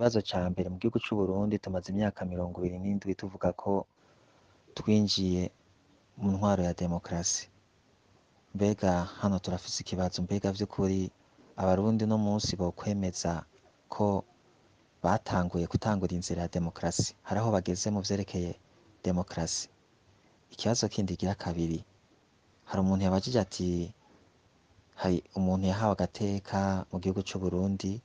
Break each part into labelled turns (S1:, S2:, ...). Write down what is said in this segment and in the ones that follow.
S1: Ikibazo ca mbere, mu gihugu c'Uburundi tumaze imyaka 27 tuvuga ko twinjiye mu ntwaro ya demokarasi. Mbega hano turafise ikibazo, mbega vy'ukuri Abarundi uno munsi bokwemeza ko batanguye gutangura inzira ya demokarasi? Hari aho bageze mu vyerekeye demokarasi? Ikibazo kindi gira kabiri, hari umuntu yabajije ati hari umuntu yahawe agateka mu gihugu c'Uburundi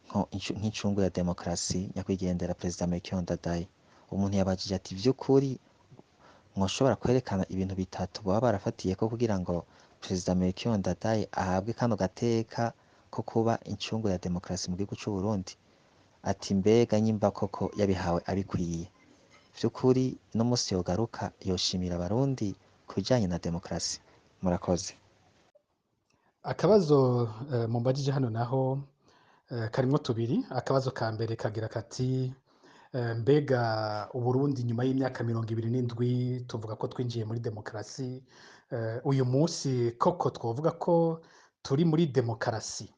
S1: nk'incungu ya demokarasi, nyakwigendera Perezida Melchior Ndadaye. Umuntu yabajije ati vy'ukuri mwoshobora kwerekana ibintu bitatu boba barafatiyeko kugira ngo Perezida Melchior Ndadaye ahabwe kano gateka ko kuba incungu ya demokarasi mu gihugu c'Uburundi? Ati mbega nyimba koko yabihawe abikwiye, vy'ukuri uno musi yogaruka yoshimira Abarundi ku bijanye na demokarasi? Murakoze.
S2: Akabazo mumbajije hano naho karimwo tubiri. Akabazo ka mbere kagira kati mbega Uburundi nyuma y'imyaka 27 tuvuga ko twinjiye muri demokarasi, uyu munsi koko twovuga ko turi muri demokarasi?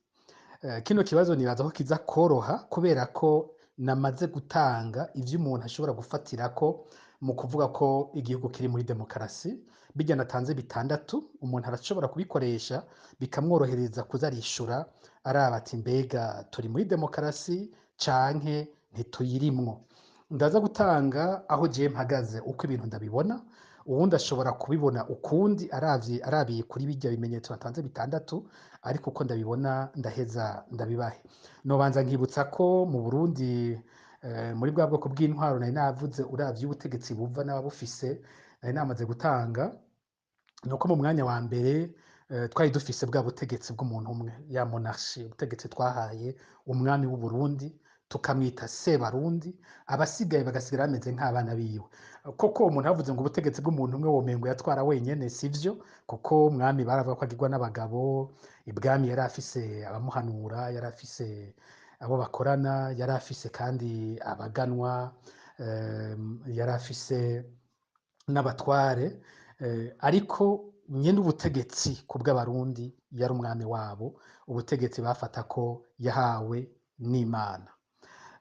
S2: Kino kibazo nibaza ko kiza koroha kubera ko namaze gutanga ivyo umuntu ashobora gufatirako mu kuvuga ko igihugu kiri muri demokarasi. Bijya natanze bitandatu, umuntu arashobora kubikoresha bikamworohereza kuza arishura araba ati mbega turi muri demokarasi canke ntituyirimwo. Ndaza gutanga aho jewe mpagaze uko ibintu ndabibona, uwundi ashobora kubibona ukundi arabiye kuri bijya bimenyetso natanze bitandatu, ariko uko ndabibona ndaheza ndabibahe. Nobanza nkibutsa ko mu Burundi muri bwa bwoko bw'intwaro nari navuze, uravye ubutegetsi buva n'ababufise nari namaze gutanga, nuko mu mwanya wa mbere twari dufise bwa butegetsi bw'umuntu umwe, ya monarchie, ubutegetsi twahaye umwami w'u Burundi tukamwita Sebarundi, abasigaye bagasigara bameze nk'abana biwe. Koko umuntu avuze ngo ubutegetsi bw'umuntu umwe womengo yatwara wenyene, sivyo, kuko umwami baravuga ko agirwa n'abagabo. Ibwami yari afise abamuhanura, yari afise abo bakorana, yari afise kandi abaganwa, yari afise n'abatware, ariko nyene ubutegetsi ku bw'Abarundi yari umwami wabo, ubutegetsi bafata ko yahawe n'Imana.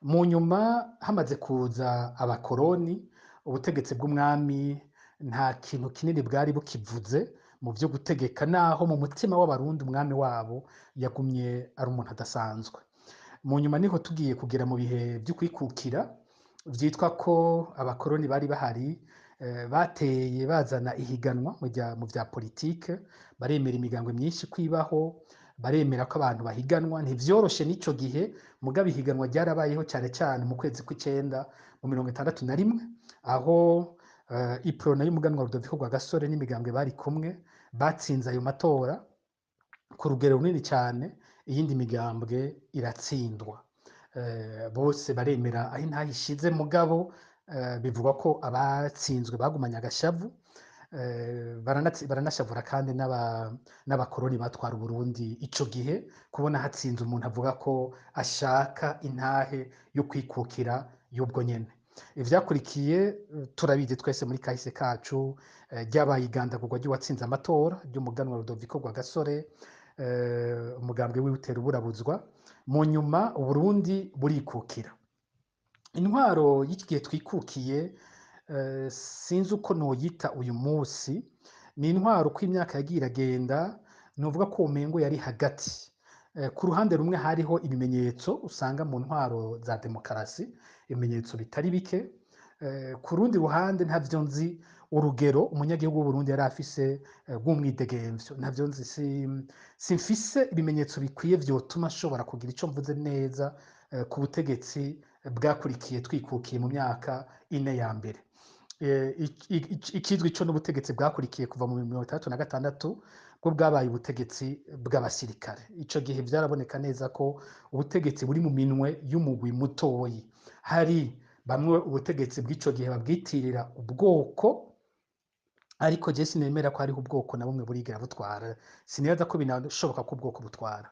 S2: Mu nyuma hamaze kuza abakoroni, ubutegetsi bw'umwami nta kintu kinini bwari bukivuze mu vyo gutegeka, naho mu mutima w'Abarundi umwami wabo yagumye ari umuntu adasanzwe. Mu nyuma niho tugiye kugera mu bihe vyo kwikukira, vyitwa ko abakoroni bari bahari, bateye bazana ihiganwa mu vya politike, baremera imigambwe myinshi kwibaho, baremera ko abantu bahiganwa. Ntivyoroshe n'ico gihe, mugabo ihiganwa ryarabayeho cyane cyane mu kwezi kw'icenda mu 61, aho Iprona y'umuganwa Rudoviko Rwagasore n'imigambwe bari kumwe batsinze ayo matora ku rugero runini cyane, iyindi migambwe iratsindwa. Bose baremera aho intahe ishize, mugabo bivugwa ko abatsinzwe bagumanye agashavu, baranashavura kandi n'abakoroni batwara Uburundi ico gihe, kubona hatsinze umuntu avuga ko ashaka intahe yo kwikukira y'ubwo nyene. Ivyakurikiye turabizi twese muri kahise kacu, ryabaye igandagurwa ry'uwatsinze amatora ry'umuganwa Rudoviko Rwagasore, umugambwe wiwe utera uburabuzwa. Mu nyuma Uburundi burikukira. Intwaro y'iki gihe twikukiye, sinzi uko noyita uyu munsi, ni intwaro uko imyaka yagiye iragenda novuga ko umengo yari hagati. Ku ruhande rumwe hariho ibimenyetso usanga mu ntwaro za demokarasi, ibimenyetso bitari bike. Ku rundi ruhande ntavyo nzi urugero umunyagihugu w'Uburundi yari afise rw'umwidegemvyo, ntavyo nzi, simfise ibimenyetso bikwiye vyotuma nshobora kugira ico mvuze neza ku butegetsi bwakurikiye twikukiye mu myaka ine ya mbere. Ikizwi co n'ubutegetsi bwakurikiye kuva mu 66 bwo bwabaye ubutegetsi bw'abasirikare. Ico gihe vyaraboneka neza ko ubutegetsi buri mu minwe y'umugwi mutoyi. Hari bamwe ubutegetsi bw'ico gihe babwitirira ubwoko, ariko je sinemera ko hariho ubwoko na bumwe burigera butwara. Sinibaza ko binashoboka ko ubwoko butwara.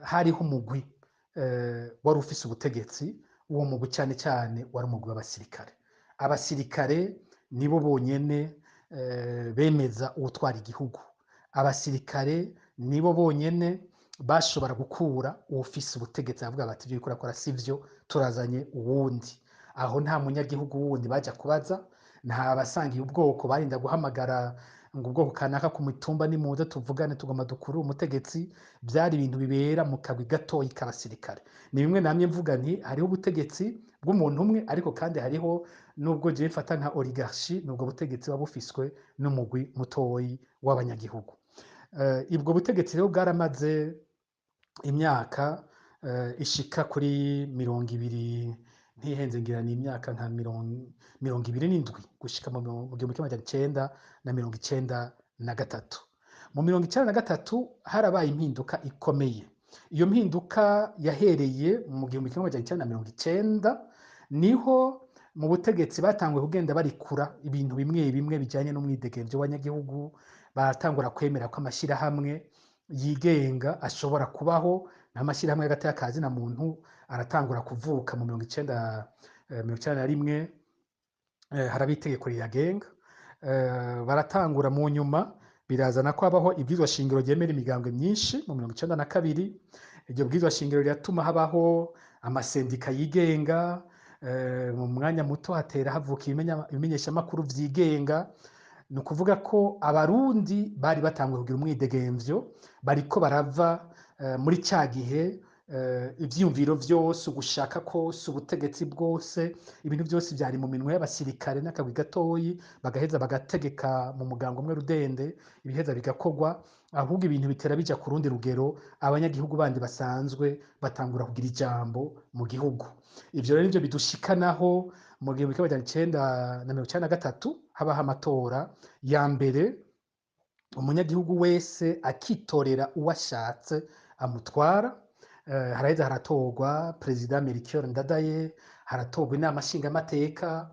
S2: Hariho umugwi wari ufise ubutegetsi, uwo mugwi cyane cyane wari umugwi w'abasirikare. Abasirikare nibo bonyene bemeza uwutwara igihugu. Abasirikare nibo bonyene Bashobora gukura uwufise ubutegetsi, bavuga bati: "Ivyo uriko urakora sivyo, turazanye uwundi." Aho nta munyagihugu wundi baja kubaza, nta basangiye ubwoko barinda guhamagara ngo ubwoko kanaka ku mitumba nimuze tuvugane, tugomba dukure umutegetsi. Byari ibintu bibera mu kagwi gatoyi k'abasirikare. Ni bimwe namye mvuga nti hariho ubutegetsi bw'umuntu umwe, ariko kandi hariho nubwo jewe mfata nka oligarchie, nubwo butegetsi buba bufiswe n'umugwi mutoyi w'abanyagihugu. Ubwo butegetsi rero bwaramaze imyaka ishika kuri 20, ntihenze, ngira ni imyaka nka 27 gushika mu 1993. Mu 93 harabaye impinduka ikomeye. Iyo mpinduka yahereye mu 1990, niho mu butegetsi batanguye kugenda barikura ibintu bimwe bimwe bijyanye n'umwidegemvyo w'abanyagihugu. Baratangura kwemera ko amashyirahamwe yigenga ashobora kubaho, n'amashyirahamwe y'agateka na muntu aratangura kuvuka mu 90, 91. Haraba itegeko riyagenga. Baratangura mu nyuma birazana ko habaho ibwirizwa shingiro ryemera imigambwe myinshi mu 92. Iryo bwirizwa shingiro riratuma habaho amasendika yigenga. Mu mwanya muto hatera havuka ibimenyeshamakuru vyigenga. Ni ukuvuga ko Abarundi bari batanguye kugira umwidegemvyo, bariko barava muri ca gihe ivyiyumviro vyose, ugushaka kose, ubutegetsi bwose, ibintu byose byari mu minwe y'abasirikare n'akagwi gatoyi, bagaheza bagategeka mu mugango umwe rudende, ibiheza bigakorwa. Ahubwo ibintu bitera bija ku rundi rugero, abanyagihugu bandi basanzwe batangura kugira ijambo mu gihugu. Ivyo rero nivyo bidushikanaho mu 1993 habaho amatora ya mbere, umunyagihugu wese akitorera uwo ashatse amutwara. Haraheza haratorwa Perezida Melchior Ndadaye, haratorwa Inama Nshingamateka.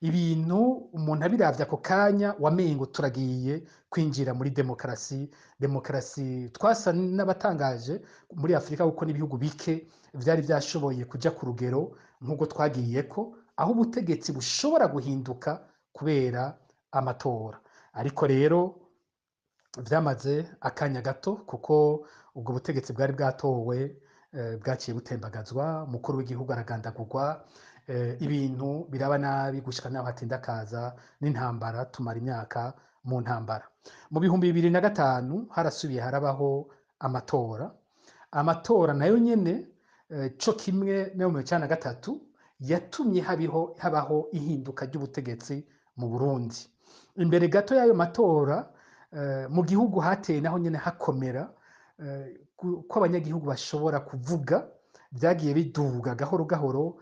S2: Ibintu umuntu abiravye ako kanya wamengo turagiye kwinjira muri demokarasi. Demokarasi twasa n'abatangaje muri Afurika, kuko n'ibihugu bike vyari vyashoboye kuja ku rugero nk'ubwo twagiyeko, aho ubutegetsi bushobora guhinduka kubera amatora. Ariko rero vyamaze akanya gato, kuko ubwo butegetsi bwari bwatowe bwaciye butembagazwa, umukuru w'igihugu aragandagurwa, ibintu biraba nabi gushika naho hatinda kaza n'intambara, tumara imyaka mu ntambara. Mu 2005 harasubiye harabaho amatora. Amatora nayo nyene, co kimwe no mu 93, yatumye habaho ihinduka ry'ubutegetsi mu Burundi. Imbere gato y'ayo matora, mu gihugu hateye naho nyene hakomera, ko abanyagihugu bashobora kuvuga. Byagiye biduga gahoro gahoro,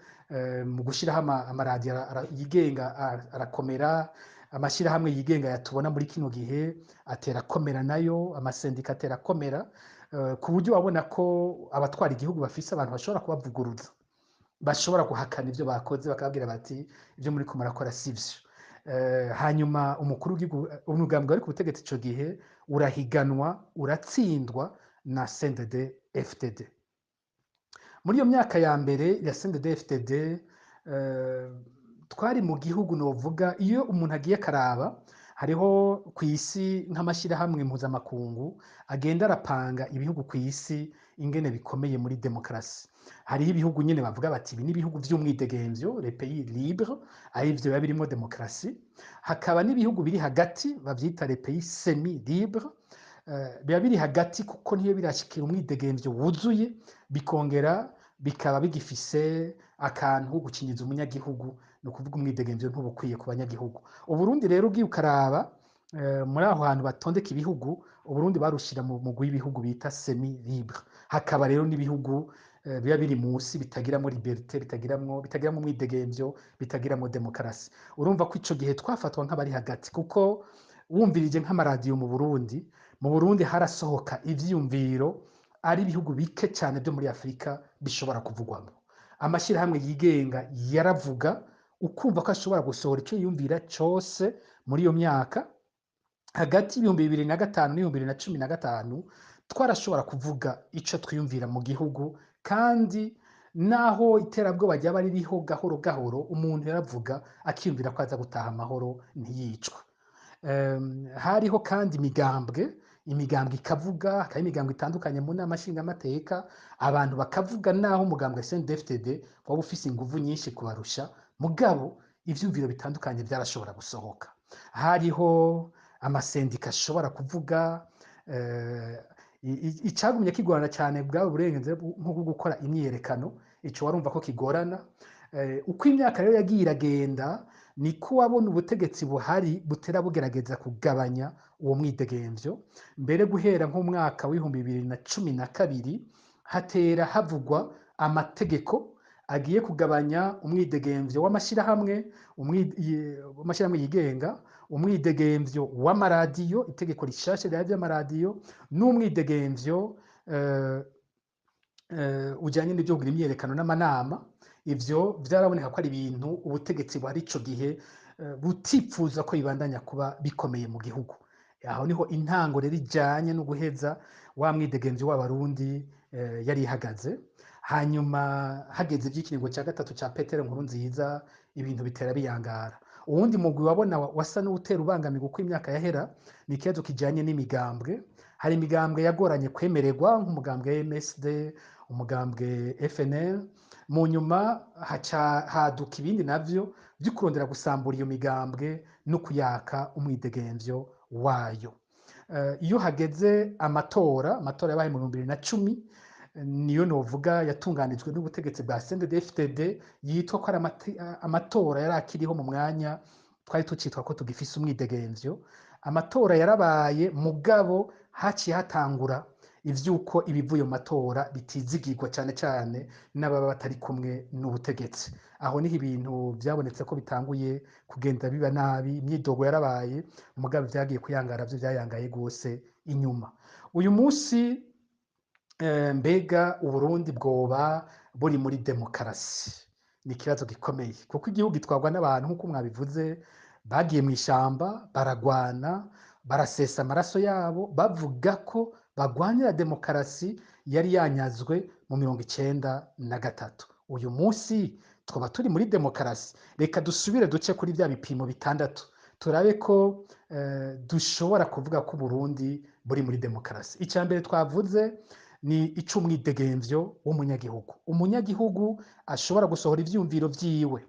S2: mu gushyiraho amaradiyo yigenga arakomera, amashyirahamwe yigenga yatubona muri kino gihe atera akomera nayo, amasendika atera akomera, ku buryo wabona ko abatwara igihugu bafise abantu bashobora kubavuguruza, bashobora guhakana ibyo bakoze, bakababwira bati: "Ibyo muri ko murakora sivyo." Hanyuma umukuru w'igihugu, umugambwe wari ku butegetsi ico gihe urahiganwa, uratsindwa na CNDD FDD. Muri iyo myaka ya mbere ya CNDD FDD, twari mu gihugu novuga, iyo umuntu agiye karaba, hariho ku isi nk'amashyirahamwe mpuzamakungu agenda arapanga ibihugu ku isi ingene bikomeye muri demokarasi. Hariho ibihugu nyine bavuga bati ibi ni ibihugu vy'umwidegemvyo, les pays libres, ari ivyo biba birimwo demokarasi. Hakaba n'ibihugu biri hagati bavyita les pays semi libres, biba biri hagati kuko ntiyo birashikira umwidegemvyo wuzuye, bikongera bikaba bigifise akantu ko gukinyiza umunyagihugu, ni ukuvuga umwidegemvyo ntubukwiye ku banyagihugu. Uburundi rero ugiye ukaraba muri aho hantu batondeka ibihugu, Uburundi barushira mu mugwi w'ibihugu bita semi libre. Hakaba rero n'ibihugu biba biri munsi, bitagiramwo liberté, bitagiramwo umwidegemvyo, bitagiramwo demokarasi. Urumva ko ico gihe twafatwa nk'abari hagati, kuko wumvirije nk'amaradiyo mu Burundi harasohoka ivyiyumviro ari ibihugu bike cyane byo muri Afurika bishobora kuvugwamo. Amashyirahamwe yigenga yaravuga, ukumva ko ashobora gusohora icyo yiyumvira cose. Muri iyo myaka hagati y'2005 n'2015 twarashobora kuvuga ico twiyumvira mu gihugu, kandi naho iterabwoba ryaba ririho gahoro gahoro, umuntu yaravuga akiyumvira ko aza gutaha amahoro, ntiyicwe. Hariho kandi imigambwe. Imigambwe ikavuga, hakaba imigambwe itandukanye mu nama nshingamateka, abantu bakavuga naho umugambwe CNDD-FDD waba ufise inguvu nyinshi kubarusha, mugabo ivyumviro bitandukanye vyarashobora gusohoka. Hariho amasendika ashobora kuvuga. Icagumye kigorana cyane bwaba uburenganzira nko gukora imyiyerekano, ico warumva ko kigorana. Uko imyaka rero yagiye iragenda, niko wabona ubutegetsi buhari butera bugerageza kugabanya uwo mwidegemvyo. Mbere guhera nk'umwaka w'2012 hatera havugwa amategeko agiye kugabanya umwidegemvyo w'amashirahamwe, w'amashirahamwe yigenga, umwidegemvyo w'amaradiyo, itegeko rishasha rya vy'amaradiyo, n'umwidegemvyo ujanye n'ivyo kugira imyiyerekano n'amanama. Ivyo vyaraboneka ko ari ibintu ubutegetsi buhari ico gihe butipfuza ko bibandanya kuba bikomeye mu gihugu. Aho niho intango rero ijanye no guheza wa mwidegemvyo w'Abarundi yari ihagaze. Hanyuma hageze ivy'ikiringo ca gatatu ca Petero Nkurunziza, ibintu bitera biyangara. Uwundi mugwi wabona wasa n'uwutera ubangamirwa uko imyaka yahera ni ikibazo kijanye n'imigambwe. Hari imigambwe yagoranye kwemererwa nk'umugambwe MSD, umugambwe FNL. Mu nyuma haca haduka ibindi navyo vyo kurondera gusambura iyo migambwe no kuyaka umwidegemvyo wayo. Iyo hageze amatora, amatora yabaye mu 2010, niyo novuga yatunganijwe n'ubutegetsi bwa CNDD-FDD, yitwa ko ari amatora yari akiriho mu mwanya twari tucitwa ko tugifise umwidegemvyo. Amatora yarabaye, mugabo haciye hatangura ivyuko ibivuye mu matora bitizigirwa cyane cyane n'ababa batari kumwe n'ubutegetsi. Aho niho ibintu vyabonetse ko bitanguye kugenda biba nabi. Imyidogo yarabaye, mugabo vyagiye kuyangara vyo vyayangaye gose inyuma. Uyu munsi mbega Uburundi bwoba buri muri demokarasi? Ni ikibazo gikomeye, kuko igihugu gitwarwa n'abantu nk'uko mwabivuze, bagiye mw'ishamba, baragwana, barasesa amaraso yabo, bavuga ko bagwanira demokarasi yari yanyazwe mu 93. Uyu munsi twaba turi muri demokarasi? Reka dusubire duce kuri bya bipimo bitandatu, turabe ko dushobora kuvuga ko Uburundi buri muri demokarasi. Icya mbere twavuze ni ic'umwidegemvyo w'umunyagihugu. Umunyagihugu ashobora gusohora ivyumviro vyiwe,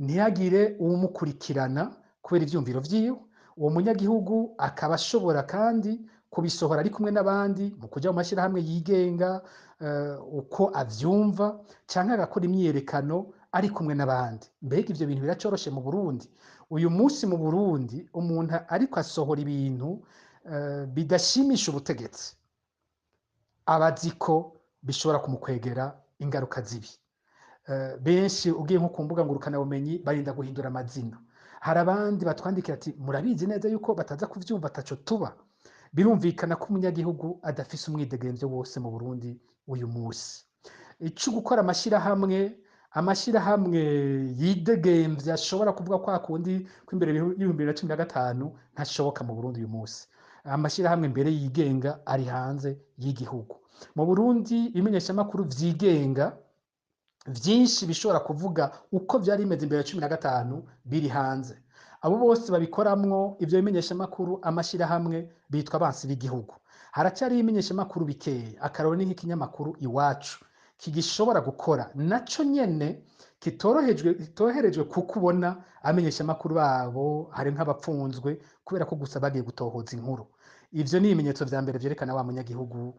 S2: ntihagire uwumukurikirana kubera ivyumviro vyiwe. Uwo munyagihugu akaba ashobora kandi kubisohora ari kumwe n'abandi mu kuja mu mashyirahamwe yigenga uko avyumva, canke agakora imyiyerekano ari kumwe n'abandi. Mbega ivyo bintu biracoroshe mu Burundi? Uyu munsi mu Burundi umuntu ariko asohora ibintu bidashimisha ubutegetsi, aba azi ko bishobora kumukwegera ingaruka zibi. Benshi ugiye nko ku mbuga ngurukanabumenyi barinda guhindura amazina. Hari abandi batwandikira ati murabizi neza yuko bataza kuvyumva ataco tuba. Birumvikana ko umunyagihugu adafise umwidegemvyo wose mu Burundi uyu munsi. Ico gukora amashirahamwe yidegemvya ashobora kuvuga kwa kundi ko imbere y'2015 ntashoboka mu Burundi uyu munsi. Amashirahamwe mbere yigenga ari hanze y'igihugu. Mu Burundi ibimenyeshamakuru vyigenga vyinshi bishobora kuvuga uko vyari bimeze imbere ya 15 biri hanze. Abo bose babikoramwo ivyo bimenyeshamakuru, amashirahamwe, bitwa abansi b'igihugu. Haracyari ibimenyeshamakuru bikeya, akarorero ni nk'ikinyamakuru Iwacu kigishobora gukora, naco nyene kitoroherejwe, kuko ubona abamenyeshamakuru babo hari nk'abapfunzwe kubera ko gusa bagiye gutohoza inkuru. Ivyo ni ibimenyetso vya mbere vyerekana wa munyagihugu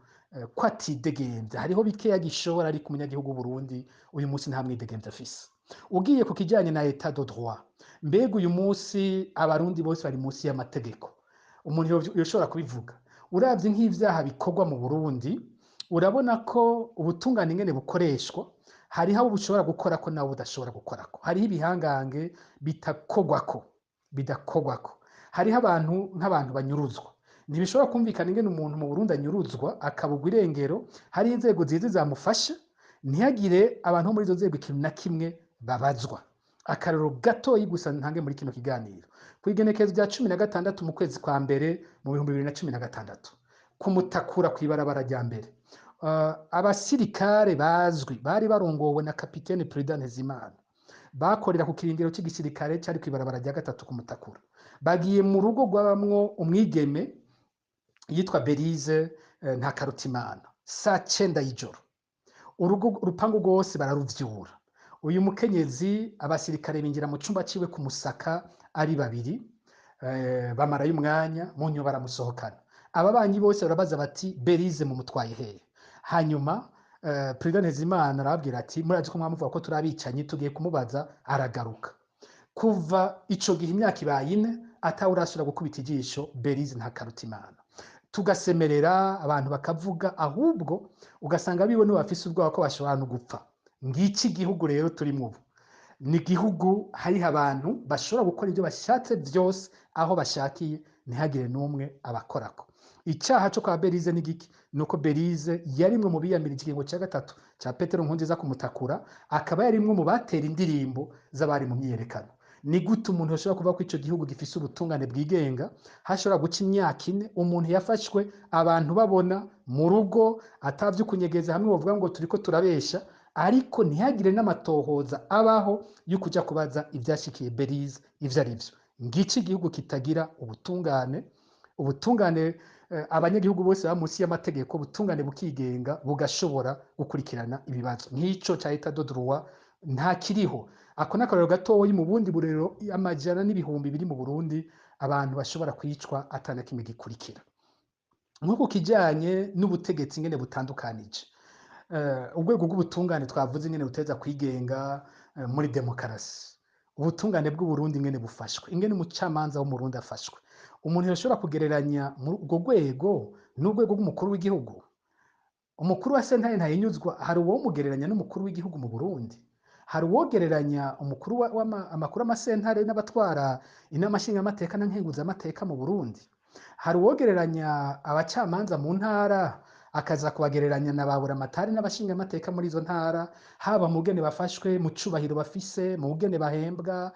S2: ko atidegemvya. Hariho bikeya gishobora, ariko umunyagihugu w'Uburundi uyu munsi nta mwidegemvya afise. Ugiye ku kijanye na état de droit, mbega uyu munsi Abarundi bose bari munsi y'amategeko? Umuntu yoshobora kubivuga. Uravye nk'ivyaha bikorwa mu Burundi, urabona ko ubutungane ingene bukoreshwa, hariho abo bushobora gukorako nabo budashobora gukorako. Hariho ibihangange bitakogwako, bidakogwako. Hariho abantu nk'abantu banyuruzwa. Ntibishobora kumvikana ingene umuntu mu Burundi anyuruzwa akabugwa irengero, hari inzego zizi zamufasha, ntihagire abantu bo muri izo nzego ikintu na kimwe babazwa. Akarorero gatoyi gusa ntange muri kino kiganiro: kw'igenekerezo rya 16 mu kwezi kwa mbere mu 2016, kumutakura kw'ibarabara rya mbere, abasirikare bazwi bari barongowe na kapitene Prudent Ntezimana bakorera ku kirindiro cy'igisirikare cyari kw'ibarabara rya gatatu kumutakura, bagiye mu rugo rwabamwo umwigeme. Yitwa Berize Ntakarutimana. Saa 9 y'ijoro, urugo, urupangu rwose bararuvyura. Uyu mukenyezi, abasirikare binjira mu cumba ciwe kumusaka ari babiri, bamarayo umwanya, mu nyuma baramusohokana. Ababanyi bose barabaza bati: "Berize mumutwaye hehe?" Hanyuma Perezida Ntezimana arababwira ati: "Murazi ko mwamuvuga ko turi abicanyi, tugiye kumubaza aragaruka." Kuva ico gihe, imyaka ibaye 4, atawurasubira gukubita ijisho Berize Ntakarutimana. Tugasemerera, abantu bakavuga, ahubwo ugasanga biwe nibo bafise ubwoba ko bashobora no gupfa. Ngiki igihugu rero turimwo ubu, ni igihugu hariho abantu bashobora gukora ibyo bashatse byose aho bashakiye, ntihagire n'umwe abakorako. Icyaha cyo kwa Berize ni giki? Nuko Berize yarimwe mu biyamirije ikiringo cya gatatu cya Petero Nkurunziza kumutakura, akaba yarimwe mu batera indirimbo z'abari mu myiyerekano. Ni gute umuntu ashobora kuvuga ko ico gihugu gifise ubutungane bwigenga, hashobora guca imyaka 4, umuntu yafashwe abantu babona mu rugo, atavyo kunyegeza, hamwe bavuga ngo turiko turabesha, ariko ntihagire n'amatohoza abaho yo kuja kubaza ivyashikiye Berize ivyo ari vyo? Ngiki igihugu kitagira ubutungane. Ubutungane, abanyagihugu bose baba munsi y'amategeko, ubutungane bukigenga, bugashobora gukurikirana ibibazo nk'ico ca état de droit, nta kiriho. Ako n'akarorero gatoyi mu bundi burero amajana n'ibihumbi biri mu Burundi, abantu bashobora kwicwa atana kimwe gikurikira. Nko ku kijanye n'ubutegetsi ingene butandukanije, urwego rw'ubutungane twavuze ingene buteza kwigenga muri demokarasi. Ubutungane bw'Uburundi ingene bufashwe, ingene umucamanza w'Umurundi afashwe, umuntu yoshobora kugereranya muri urwo rwego n'urwego rw'umukuru w'igihugu? Umukuru wa sentare ntahinyuzwa, hari uwomugereranya n'umukuru w'igihugu mu Burundi? Hari uwogereranya umukuru amakuru amasentare n'abatwara inama nshingamateka na nkenguzamateka mu Burundi? Hari uwogereranya abacamanza mu ntara akaza kubagereranya na ba buramatari n'abashingamateka muri izo ntara, haba mu bugene bafashwe, mu cubahiro bafise, mu bugene bahembwa,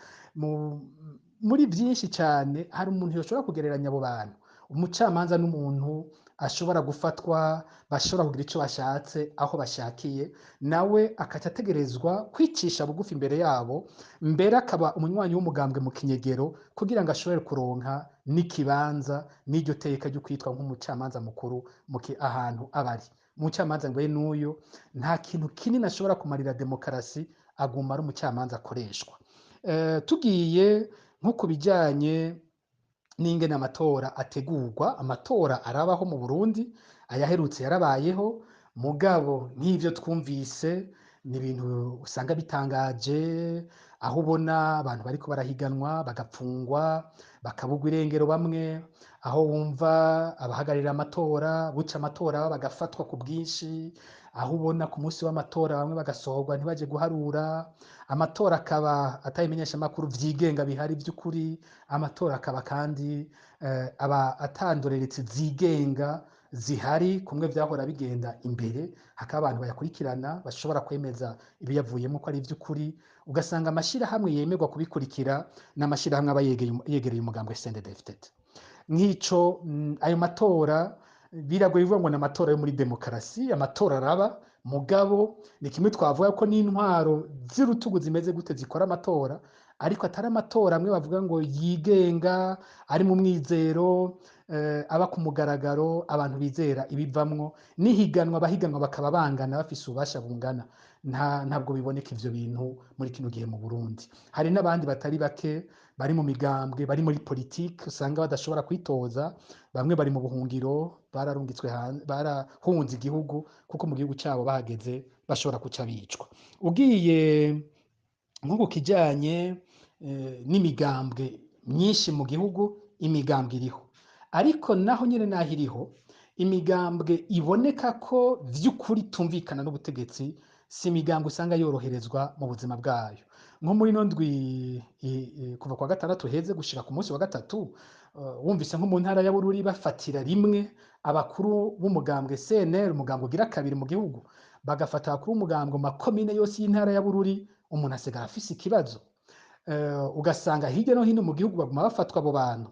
S2: muri byinshi cyane? Hari umuntu yoshobora kugereranya abo bantu? Umucamanza n'umuntu ashobora gufatwa, bashobora kugira icyo bashatse aho bashakiye, nawe akaca ategerezwa kwicisha bugufi imbere yabo, mbere akaba umunywanyi w'umugambwe mu kinyegero kugira ngo ashobore kuronka n'ikibanza n'iryo teka ryo kwitwa nk'umucamanza mukuru ahantu aba ari. Umucamanza ngo n'uyu nta kintu kinini ashobora kumarira demokarasi, aguma ari umucamanza akoreshwa. Tugiye nko ku bijyanye n'ingene amatora ategurwa, amatora arabaho mu Burundi, ayaherutse yarabayeho, mugabo nk'ivyo twumvise ni ibintu usanga bitangaje, aho ubona abantu bariko barahiganwa bagapfungwa, bakabugwa irengero bamwe, aho wumva abahagararira amatora buca amatora bagafatwa ku bwinshi, aho ubona ku munsi w'amatora bamwe bagasohorwa ntibaje guharura, amatora akaba atabimenyeshamakuru vyigenga bihari vy'ukuri, amatora akaba kandi aba atandoreretse zigenga zihari kumwe vyahora bigenda imbere, hakaba abantu bayakurikirana bashobora kwemeza ibiyavuyemo ko ari ivy'ukuri. Ugasanga amashirahamwe yemerwa kubikurikira n'amashirahamwe aba yegereye umugambwe CNDD-FDD. Nk'ico ayo matora biragoye kuvuga ngo ni amatora yo muri demokarasi. Amatora araba, mugabo ni kimwe twavuga ko n'intwaro z'urutugu zimeze gute zikora amatora, ariko atari amatora amwe bavuga ngo yigenga, ari mu mwizero, aba ku mugaragaro, abantu bizera ibivamwo, n'ihiganwa abahiganwa bakaba bangana, bafise ububasha bungana. Ntabwo biboneka ivyo bintu muri kino gihe mu Burundi. Hari n'abandi batari bake bari mu migambwe, bari muri politike, usanga badashobora kwitoza. Bamwe bari mu buhungiro, bararungitswe, barahunze igihugu, kuko mu gihugu cyabo bahageze bashobora kuca bicwa. Ugiye nko ku kijanye n'imigambwe myinshi mu gihugu, imigambwe iriho, ariko naho nyene naho iriho, imigambwe iboneka ko vy'ukuri tumvikana n'ubutegetsi, si imigambwe usanga yoroherezwa mu buzima bwayo. Nko muri ino ndwi kuva kwa gatandatu heze gushika ku munsi wa gatatu, wumvise nko mu ntara ya Bururi bafatira rimwe abakuru b'umugambwe CNL, umugambwe ugira kabiri mu gihugu, bagafata abakuru b'umugambwe mu makomine yose y'intara ya Bururi, umuntu asigara afise ikibazo. Ugasanga hirya no hino mu gihugu baguma bafatwa abo bantu.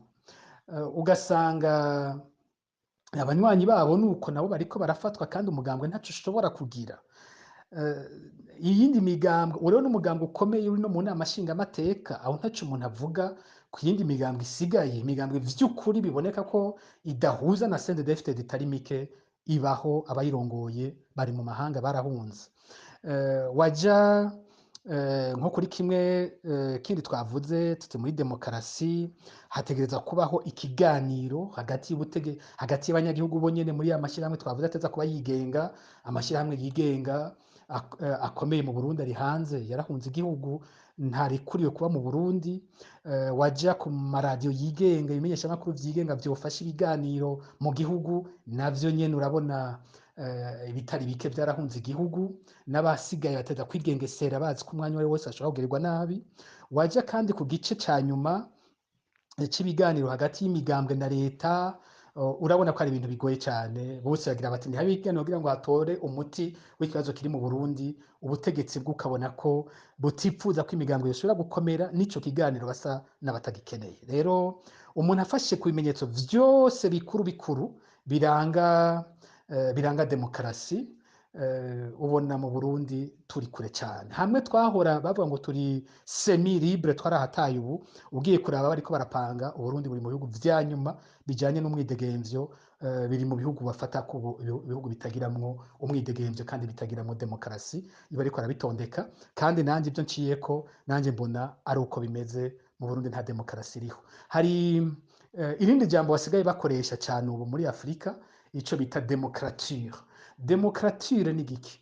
S2: Ugasanga abanywanyi babo nuko nabo bariko barafatwa, kandi umugambwe ntaco ushobora kugira. Iyindi migambwe, urero n'umugambwe ukomeye uri no mu nama nshingamateka, aho ntaco umuntu avuga. Ku yindi migambwe isigaye, imigambwe vy'ukuri biboneka ko idahuza na CNDD-FDD itari mike ibaho, abayirongoye bari mu mahanga, barahunze. Waja nko kuri kimwe kindi twavuze tuti muri demokarasi hategereza kubaho ikiganiro hagati y'ubutege, hagati y'abanyagihugu bo nyene muri ya mashyirahamwe twavuze ateza kuba yigenga. Amashyirahamwe yigenga akomeye mu Burundi ari hanze, yarahunze igihugu, ntarekuriwe kuba mu Burundi. Waja ku maradiyo yigenga, ibimenyeshamakuru vyigenga vyofasha ibiganiro mu gihugu, navyo nyene urabona ibitari bike vyarahunze igihugu, n'abasigaye bateza kwigengesera bazi ko umwanya uwari wose bashobora kugirirwa nabi. Waja kandi ku gice ca nyuma c'ibiganiro hagati y'imigambwe na leta, urabona ko ari ibintu bigoye cyane. Bose bagira bati ntihabe ibiganiro kugira ngo hatore umuti w'ikibazo kiri mu Burundi. Ubutegetsi bw'ukabona ko butipfuza ko imigambwe yoshobora gukomera, n'ico kiganiro basa n'abatagikeneye. Rero umuntu afashe ku bimenyetso vyose bikuru bikuru biranga demokarasi, ubona mu Burundi turi kure cyane. Hamwe twahora bavuga ngo turi semi libre, twarahataye. Ubu ugiye kuraba bariko barapanga, Uburundi buri mu bihugu vya nyuma bijanye n'umwidegemvyo, biri mu bihugu bafata ko ibihugu bitagiramwo umwidegemvyo kandi bitagiramwo demokarasi, iba ariko arabitondeka. Kandi nanjye ibyo nciyeko, nanjye mbona ari uko bimeze mu Burundi, nta demokarasi iriho. Hari irindi jambo basigaye bakoresha cyane ubu muri Afurika, ico bita démocrature. Démocrature ni giki?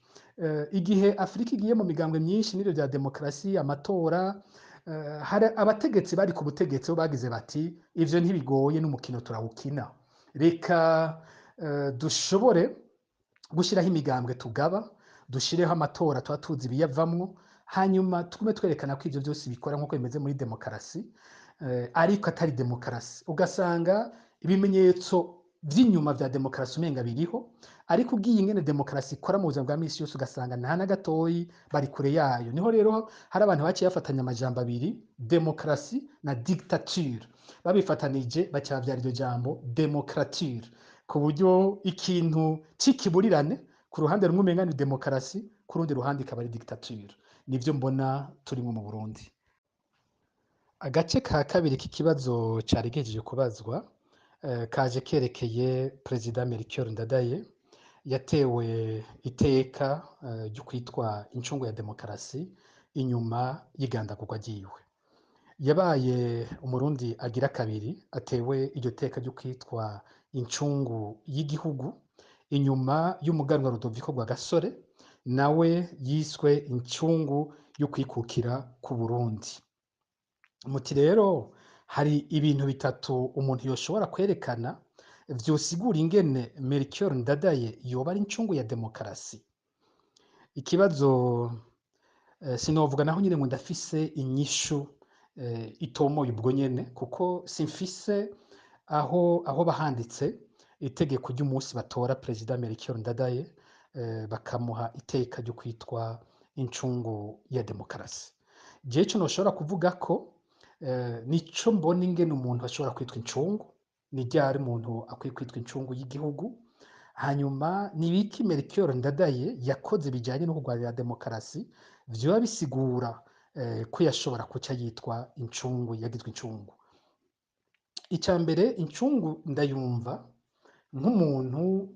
S2: Igihe Afurika igiye mu migambwe myinshi n'ibyo bya demokarasi, amatora, hari abategetsi bari ku butegetsi bo bagize bati ivyo ntibigoye, n'umukino turawukina, reka dushobore gushyiraho imigambwe tugaba, dushireho amatora tuba tuzi ibiyavamwo, hanyuma tugume twerekana ko ivyo byose bikora nk'uko bimeze muri demokarasi, ariko atari demokarasi. Ugasanga ibimenyetso vy'inyuma vya demokarasi umenga biriho, ariko ugiye ingene demokarasi ikora mu buzima bwa misi yose, ugasanga nta na gatoyi, bari kure yayo. Niho rero hari abantu baciye bafatanya amajambo abiri, demokarasi na dictature, babifatanije baca bavyara iryo jambo démocrature, ku buryo ikintu c'ikiburirane ku ruhande rumwe umenga ni demokarasi, ku rundi ruhande ikaba ari dictature. Nivyo mbona turimwo mu Burundi. Agace ka kabiri k'ikibazo cari gihejeje kubazwa kaje kerekeye Perezida Melchior Ndadaye, yatewe iteka ryo kwitwa incungu ya demokarasi inyuma y'igandagurwa ryiwe. Yabaye Umurundi agira kabiri atewe iryo teka ryo kwitwa incungu y'igihugu, inyuma y'umuganwa Rudoviko Rwagasore, nawe yiswe incungu yo kwikukira ku Burundi. Muti rero hari ibintu bitatu umuntu yoshobora kwerekana vyosigura ingene Melchior Ndadaye yoba ari incungu ya demokarasi. Ikibazo sinovuga naho nyine ngo ndafise inyishu itomoye ubwo nyene, kuko simfise aho bahanditse itegeko ry'umunsi batora Perezida Melchior Ndadaye, bakamuha iteka ryo kwitwa incungu ya demokarasi. Jewe ico noshobora kuvuga ko nico mbona ingene umuntu ashobora kwitwa incungu, ni ryari umuntu akwiye kwitwa incungu y'igihugu, hanyuma ni ibiki Melchior Ndadaye yakoze bijanye no kurwanira demokarasi vyoba bisigura ko yashobora kuca yitwa incungu, yagizwe incungu. Ica mbere, incungu ndayumva nk'umuntu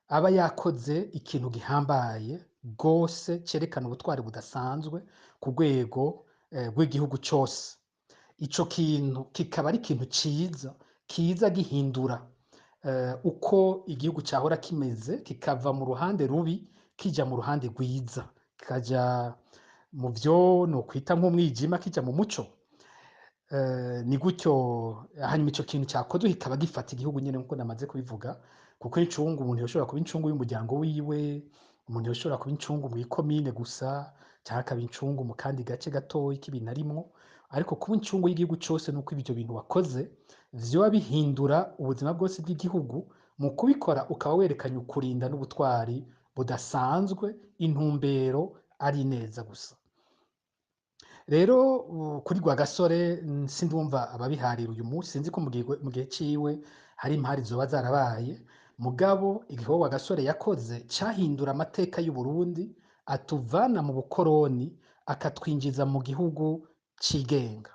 S2: aba yakoze ikintu gihambaye gose cerekana ubutwari budasanzwe ku rwego rw'igihugu cose. Ico kintu kikaba ari ikintu ciza kiza gihindura uko igihugu cahora kimeze, kikava mu ruhande rubi kija mu ruhande rwiza, kikaja mu vyo nokwita nk'umwijima kija mu muco. Ni gutyo. Hanyuma ico kintu cakozwe kikaba gifata igihugu nyene nkuko namaze kubivuga, kuko incungu, umuntu yoshobora kuba incungu y'umuryango wiwe, umuntu yoshobora kuba incungu mw'ikomine gusa, canke akaba incungu mu kandi gace gatoyi k'ibintu arimwo, ariko kuba incungu y'igihugu cose nuko ivyo bintu wakoze vyoba bihindura ubuzima bwose bw'igihugu. Mu kubikora ukaba werekanye ukurinda n'ubutwari budasanzwe, intumbero ari neza gusa. Rero kuri Rwagasore sindumva ababiharira uyu munsi, sinzi ko mu gihe ciwe hari impari zoba zarabaye, mugabo igikorwa Rwagasore yakoze cahindura amateka y'u Burundi, atuvana mu bukoroni akatwinjiza mu gihugu cigenga.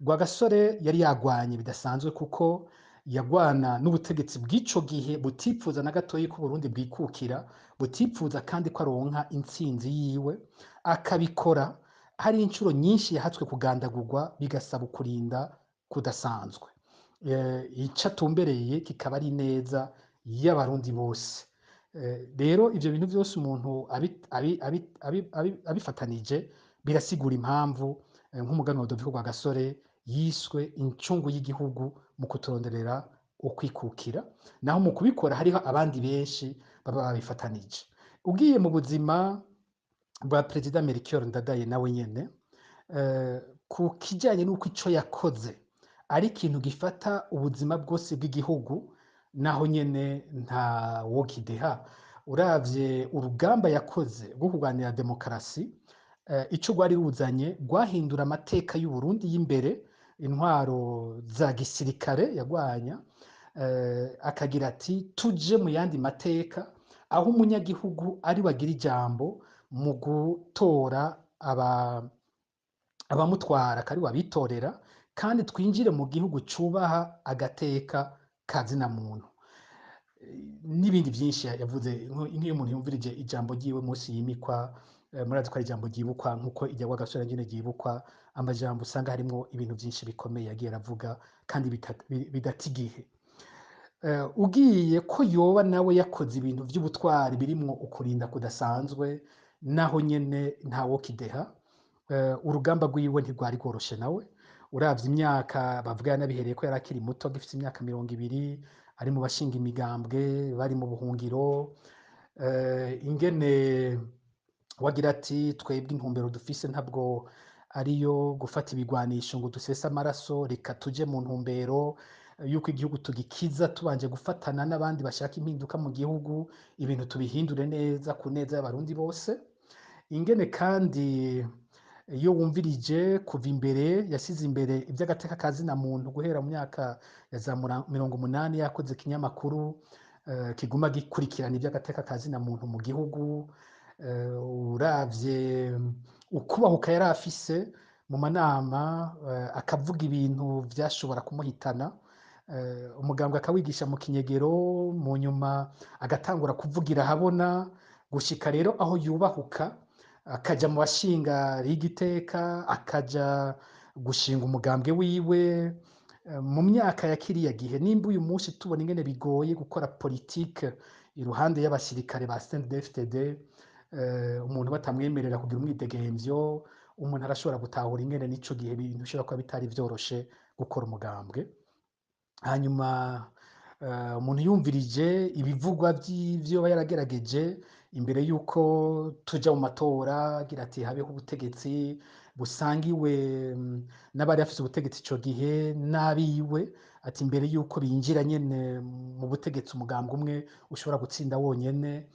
S2: Rwagasore yari yagwanye bidasanzwe, kuko yagwana n'ubutegetsi bw'ico gihe butipfuza na gatoyi ko Burundi bwikukira, butipfuza kandi ko aronka intsinzi yiwe, akabikora hari inshuro nyinshi yahatswe kugandagurwa, bigasaba ukurinda kudasanzwe. Ico atumbereye kikaba ari neza y'Abarundi bose. Rero ivyo bintu vyose umuntu abifatanije birasigura impamvu nk'umuganwa Rudoviko Rwagasore yiswe incungu y'igihugu mu kuturonderera ukwikukira, naho mu kubikora hariho abandi benshi baba babifatanije. Ugiye mu buzima bwa Perezida Melchior Ndadaye nawe nyene, ku kijanye n'uko ico yakoze ari ikintu gifata ubuzima bwose bw'igihugu, naho nyene nta wokideha. Uravye urugamba yakoze rwo kurwanira demokarasi, ico rwari ruzanye rwahindura amateka y'u Burundi y'imbere, intwaro za gisirikare yagwanya, akagira ati tuje mu yandi mateka aho umunyagihugu ari wagira ijambo mu gutora abamutwara, akari wabitorera, kandi twinjire mu gihugu cubaha agateka kazina muntu. N'ibindi byinshi yavuze, nk'iyo umuntu yumvirije ijambo ryiwe munsi yimikwa, murazi ko ari ijambo ryibukwa nkuko irya Rwagasore nyene ryibukwa, amajambo usanga harimwo ibintu byinshi bikomeye yagiye aravuga kandi bidata igihe. Ugiye ko yoba nawe yakoze ibintu by'ubutwari birimwo ukurinda kudasanzwe, naho nyene ntawokideha. Urugamba rwiwe ntirwari rworoshe nawe. Uravye imyaka bavuga yanabihereye ko yari akiri muto, agifise imyaka 20, ari mu bashinga imigambwe, bari mu buhungiro. Ingene wagira ati twebwe intumbero dufise ntabwo ariyo gufata ibigwanisho ngo dusese amaraso, reka tuje mu ntumbero yuko igihugu tugikiza tubanje gufatana n'abandi bashaka impinduka mu gihugu, ibintu tubihindure neza ku neza y'Abarundi bose. Ingene kandi iyo wumvirije kuva imbere yasize imbere iby'agateka kazina muntu guhera mu myaka ya za 80, yakoze ikinyamakuru kiguma gikurikirana iby'agateka kazina muntu mu gihugu. Uravye ukubahuka yari afise mu manama, akavuga ibintu vyashobora kumuhitana, umugambwe akawigisha mu kinyegero, mu nyuma agatangura kuvugira ahabona, gushika rero aho yubahuka akaja mu bashinga rigiteka, akaja gushinga umugambwe wiwe. Mu myaka ya kiriya gihe, nimba uyu munsi tubona ingene bigoye gukora politike iruhande y'abasirikare ba CNDD-FDD, umuntu batamwemerera kugira umwidegemvyo, umuntu arashobora gutahura ingene n'ico gihe ibintu bishobora kuba bitari vyoroshe gukora umugambwe. Hanyuma umuntu yumvirije ibivugwa vy'ivyo aba yaragerageje imbere yuko tuja mu matora, agira ati habeho ubutegetsi busangiwe n'abari bafise ubutegetsi ico gihe n'abiwe, ati imbere yuko binjira nyene mu butegetsi umugambwe umwe ushobora gutsinda wonyene,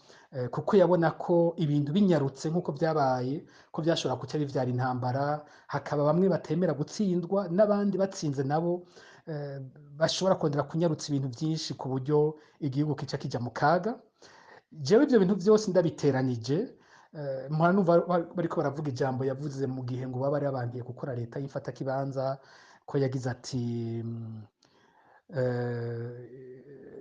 S2: kuko yabona ko ibintu binyarutse nk'uko vyabaye, ko vyashobora kuca bivyara intambara, hakaba bamwe batemera gutsindwa n'abandi batsinze nabo bashobora kongera kunyarutsa ibintu vyinshi ku buryo igihugu kica kija mu kaga. Jewe ivyo bintu vyose ndabiteranije, mpora numva bariko baravuga ijambo yavuze mu gihe ngo baba bari babangiye gukora leta y'ifata kibanza, ko yagize ati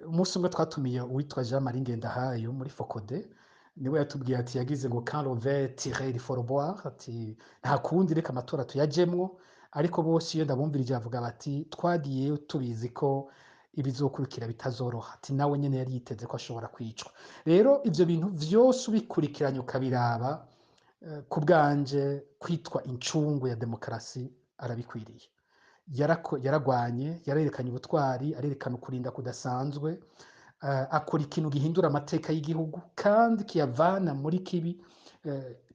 S2: umunsi umwe twatumiye uwitwa Jean Marie Ngendahayo muri Fokode, niwe yatubwiye ati yagize ngo quand le vin tire il faut le boire, ati nta kundi reka amatora tuyajemwo. Ariko bose iyo ndabumvirije bavuga bati twagiye tubizi ko ibizokurikira bitazoroha, ati nawe nyene yari yiteze ko ashobora kwicwa. Rero ivyo bintu vyose ubikurikiranye ukabiraba, ku bwanje kwitwa incungu ya demokarasi arabikwiriye. Yaragwanye, yarerekanye ubutwari, arerekana ukurinda kudasanzwe, akora ikintu gihindura amateka y'igihugu kandi kiyavana muri kibi,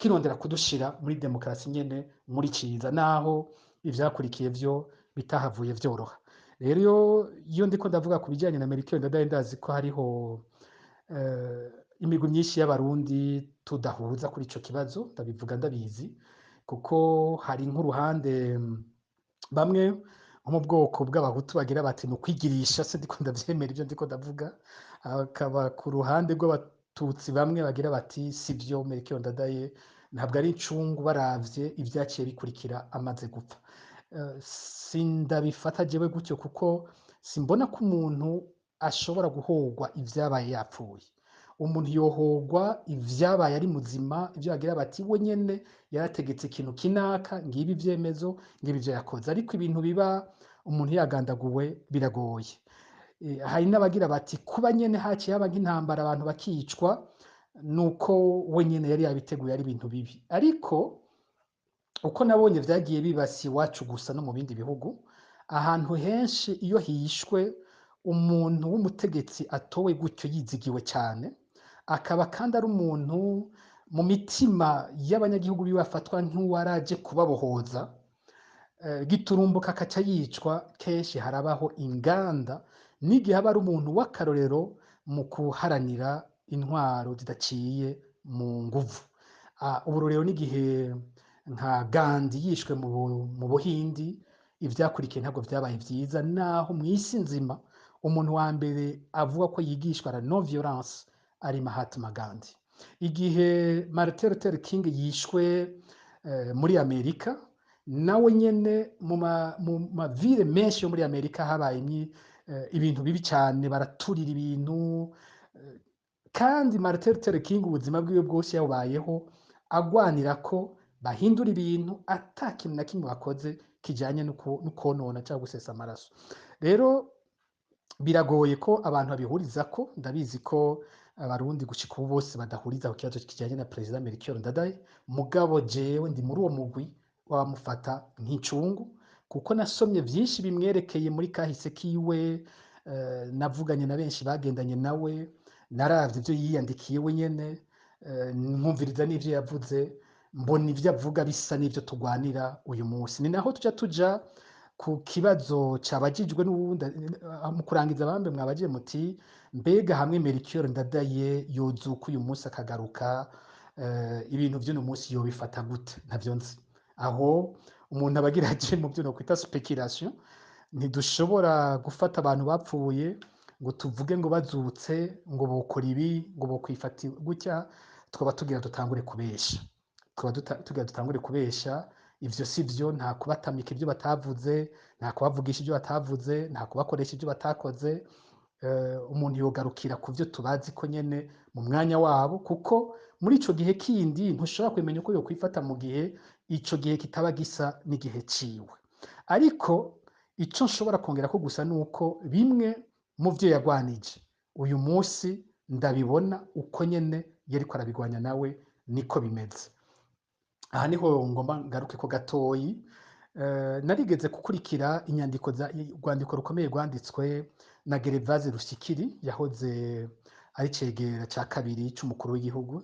S2: kirondera kudushira muri demokarasi nyene muri ciza, naho ivyakurikiye vyo bitahavuye vyoroha. Rero iyo ndiko ndavuga ku bijanye na Melchior Ndadaye, ndazi ko hariho imigwi myinshi y'Abarundi tudahuza kuri ico kibazo, ndabivuga ndabizi, kuko hari nk'uruhande bamwe nko mu bwoko bw'Abahutu bagira bati ni ukwigirisha, se ndiko ndavyemera ivyo ndiko ndavuga, hakaba ku ruhande rw'Abatutsi bamwe bagira bati sivyo, Melchior Ndadaye ntabwo ari incungu baravye ivyaciye bikurikira amaze gupfa. Sindabifata jewe gutyo, kuko simbona ko umuntu ashobora guhogwa ivyabaye yapfuye. Umuntu yohogwa ivyabaye ari muzima, ivyo bagira bati we nyene yarategetse ikintu kinaka, ngibi ivyemezo, ngibi ivyo yakoze. Ariko ibintu biba umuntu yagandaguwe biragoye. Hari n'abagira bati kuba nyene haciye haba nk'intambara abantu bakicwa, nuko we nyene yari yabiteguye, ari ibintu bibi. Ariko uko nabonye vyagiye bibasi iwacu gusa no mu bindi bihugu, ahantu henshi iyo hishwe umuntu w'umutegetsi atowe gutyo yizigiwe cyane, akaba kandi ari umuntu mu mitima y'abanyagihugu biwe afatwa nk'uwaraje kubabohoza, giturumbuka akaca yicwa, kenshi harabaho inganda n'igihe aba ari umuntu w'akarorero mu kuharanira intwaro zidaciye mu nguvu. Ubu rero n'igihe nka Gandhi yishwe mu Buhindi, ivyakurikiye ntabwo vyabaye vyiza, naho mw'isi nzima umuntu wa mbere avuga ko yigishwa la non violence ari Mahatma Gandhi. Igihe Martin Luther King yishwe muri Amerika, nawe nyene mu mavire menshi yo muri Amerika habaye ibintu bibi cyane, baraturira ibintu. Kandi Martin Luther King ubuzima bwiwe bwose yabubayeho agwanira ko bahindura ibintu, ata kintu na kimwe bakoze kijanye no konona cyangwa gusesa amaraso. Rero biragoye ko abantu babihuriza ko, ndabizi ko abarundi gushika ubu bose badahuriza ku kibazo kijanye na Perezida Melchior Ndadaye, mugabo jewe ndi muri uwo mugwi wamufata nk'incungu, kuko nasomye vyinshi bimwerekeye muri kahise kiwe, navuganye na benshi bagendanye nawe, naravye ivyo yiyandikiye we nyene, nkumviriza n'ivyo yavuze, mbona ivyo avuga bisa n'ivyo tugwanira uyu munsi. Ni naho tuja ku kibazo cabajijwe n'uwundi mu kurangiza. Bambe mwabagiye muti mbega hamwe Melchior Ndadaye yozuka uyu munsi akagaruka, ibintu vy'uno munsi yobifata gute? Ntavyo nzi. Aho umuntu abagira aje mu byo nokwita speculation. Ntidushobora gufata abantu bapfuye ngo tuvuge ngo bazutse ngo bokora ibi, ngo bokwifata gutya, twaba tugira dutangure kubesha. Twaba tugira dutangure kubesha. Ivyo si vyo, nta kubatamika ibyo batavuze, nta kubavugisha ibyo batavuze, nta kubakoresha ibyo batakoze. Umuntu yogarukira ku byo tubazi ko nyene mu mwanya wabo, kuko muri ico gihe kindi ntushobora kumenya uko yokwifata mu gihe ico gihe kitaba gisa n'igihe ciwe. Ariko ico nshobora kongera ko gusa nuko bimwe mu vyo yagwanije uyu munsi ndabibona uko nyene yariko arabigwanya nawe niko bimeze. Aha niho ngomba ngaruke ko gatoyi. Narigeze gukurikira inyandiko za urwandiko rukomeye rwanditswe na Gervase Rushikiri, yahoze ari cegera ca kabiri c'umukuru w'igihugu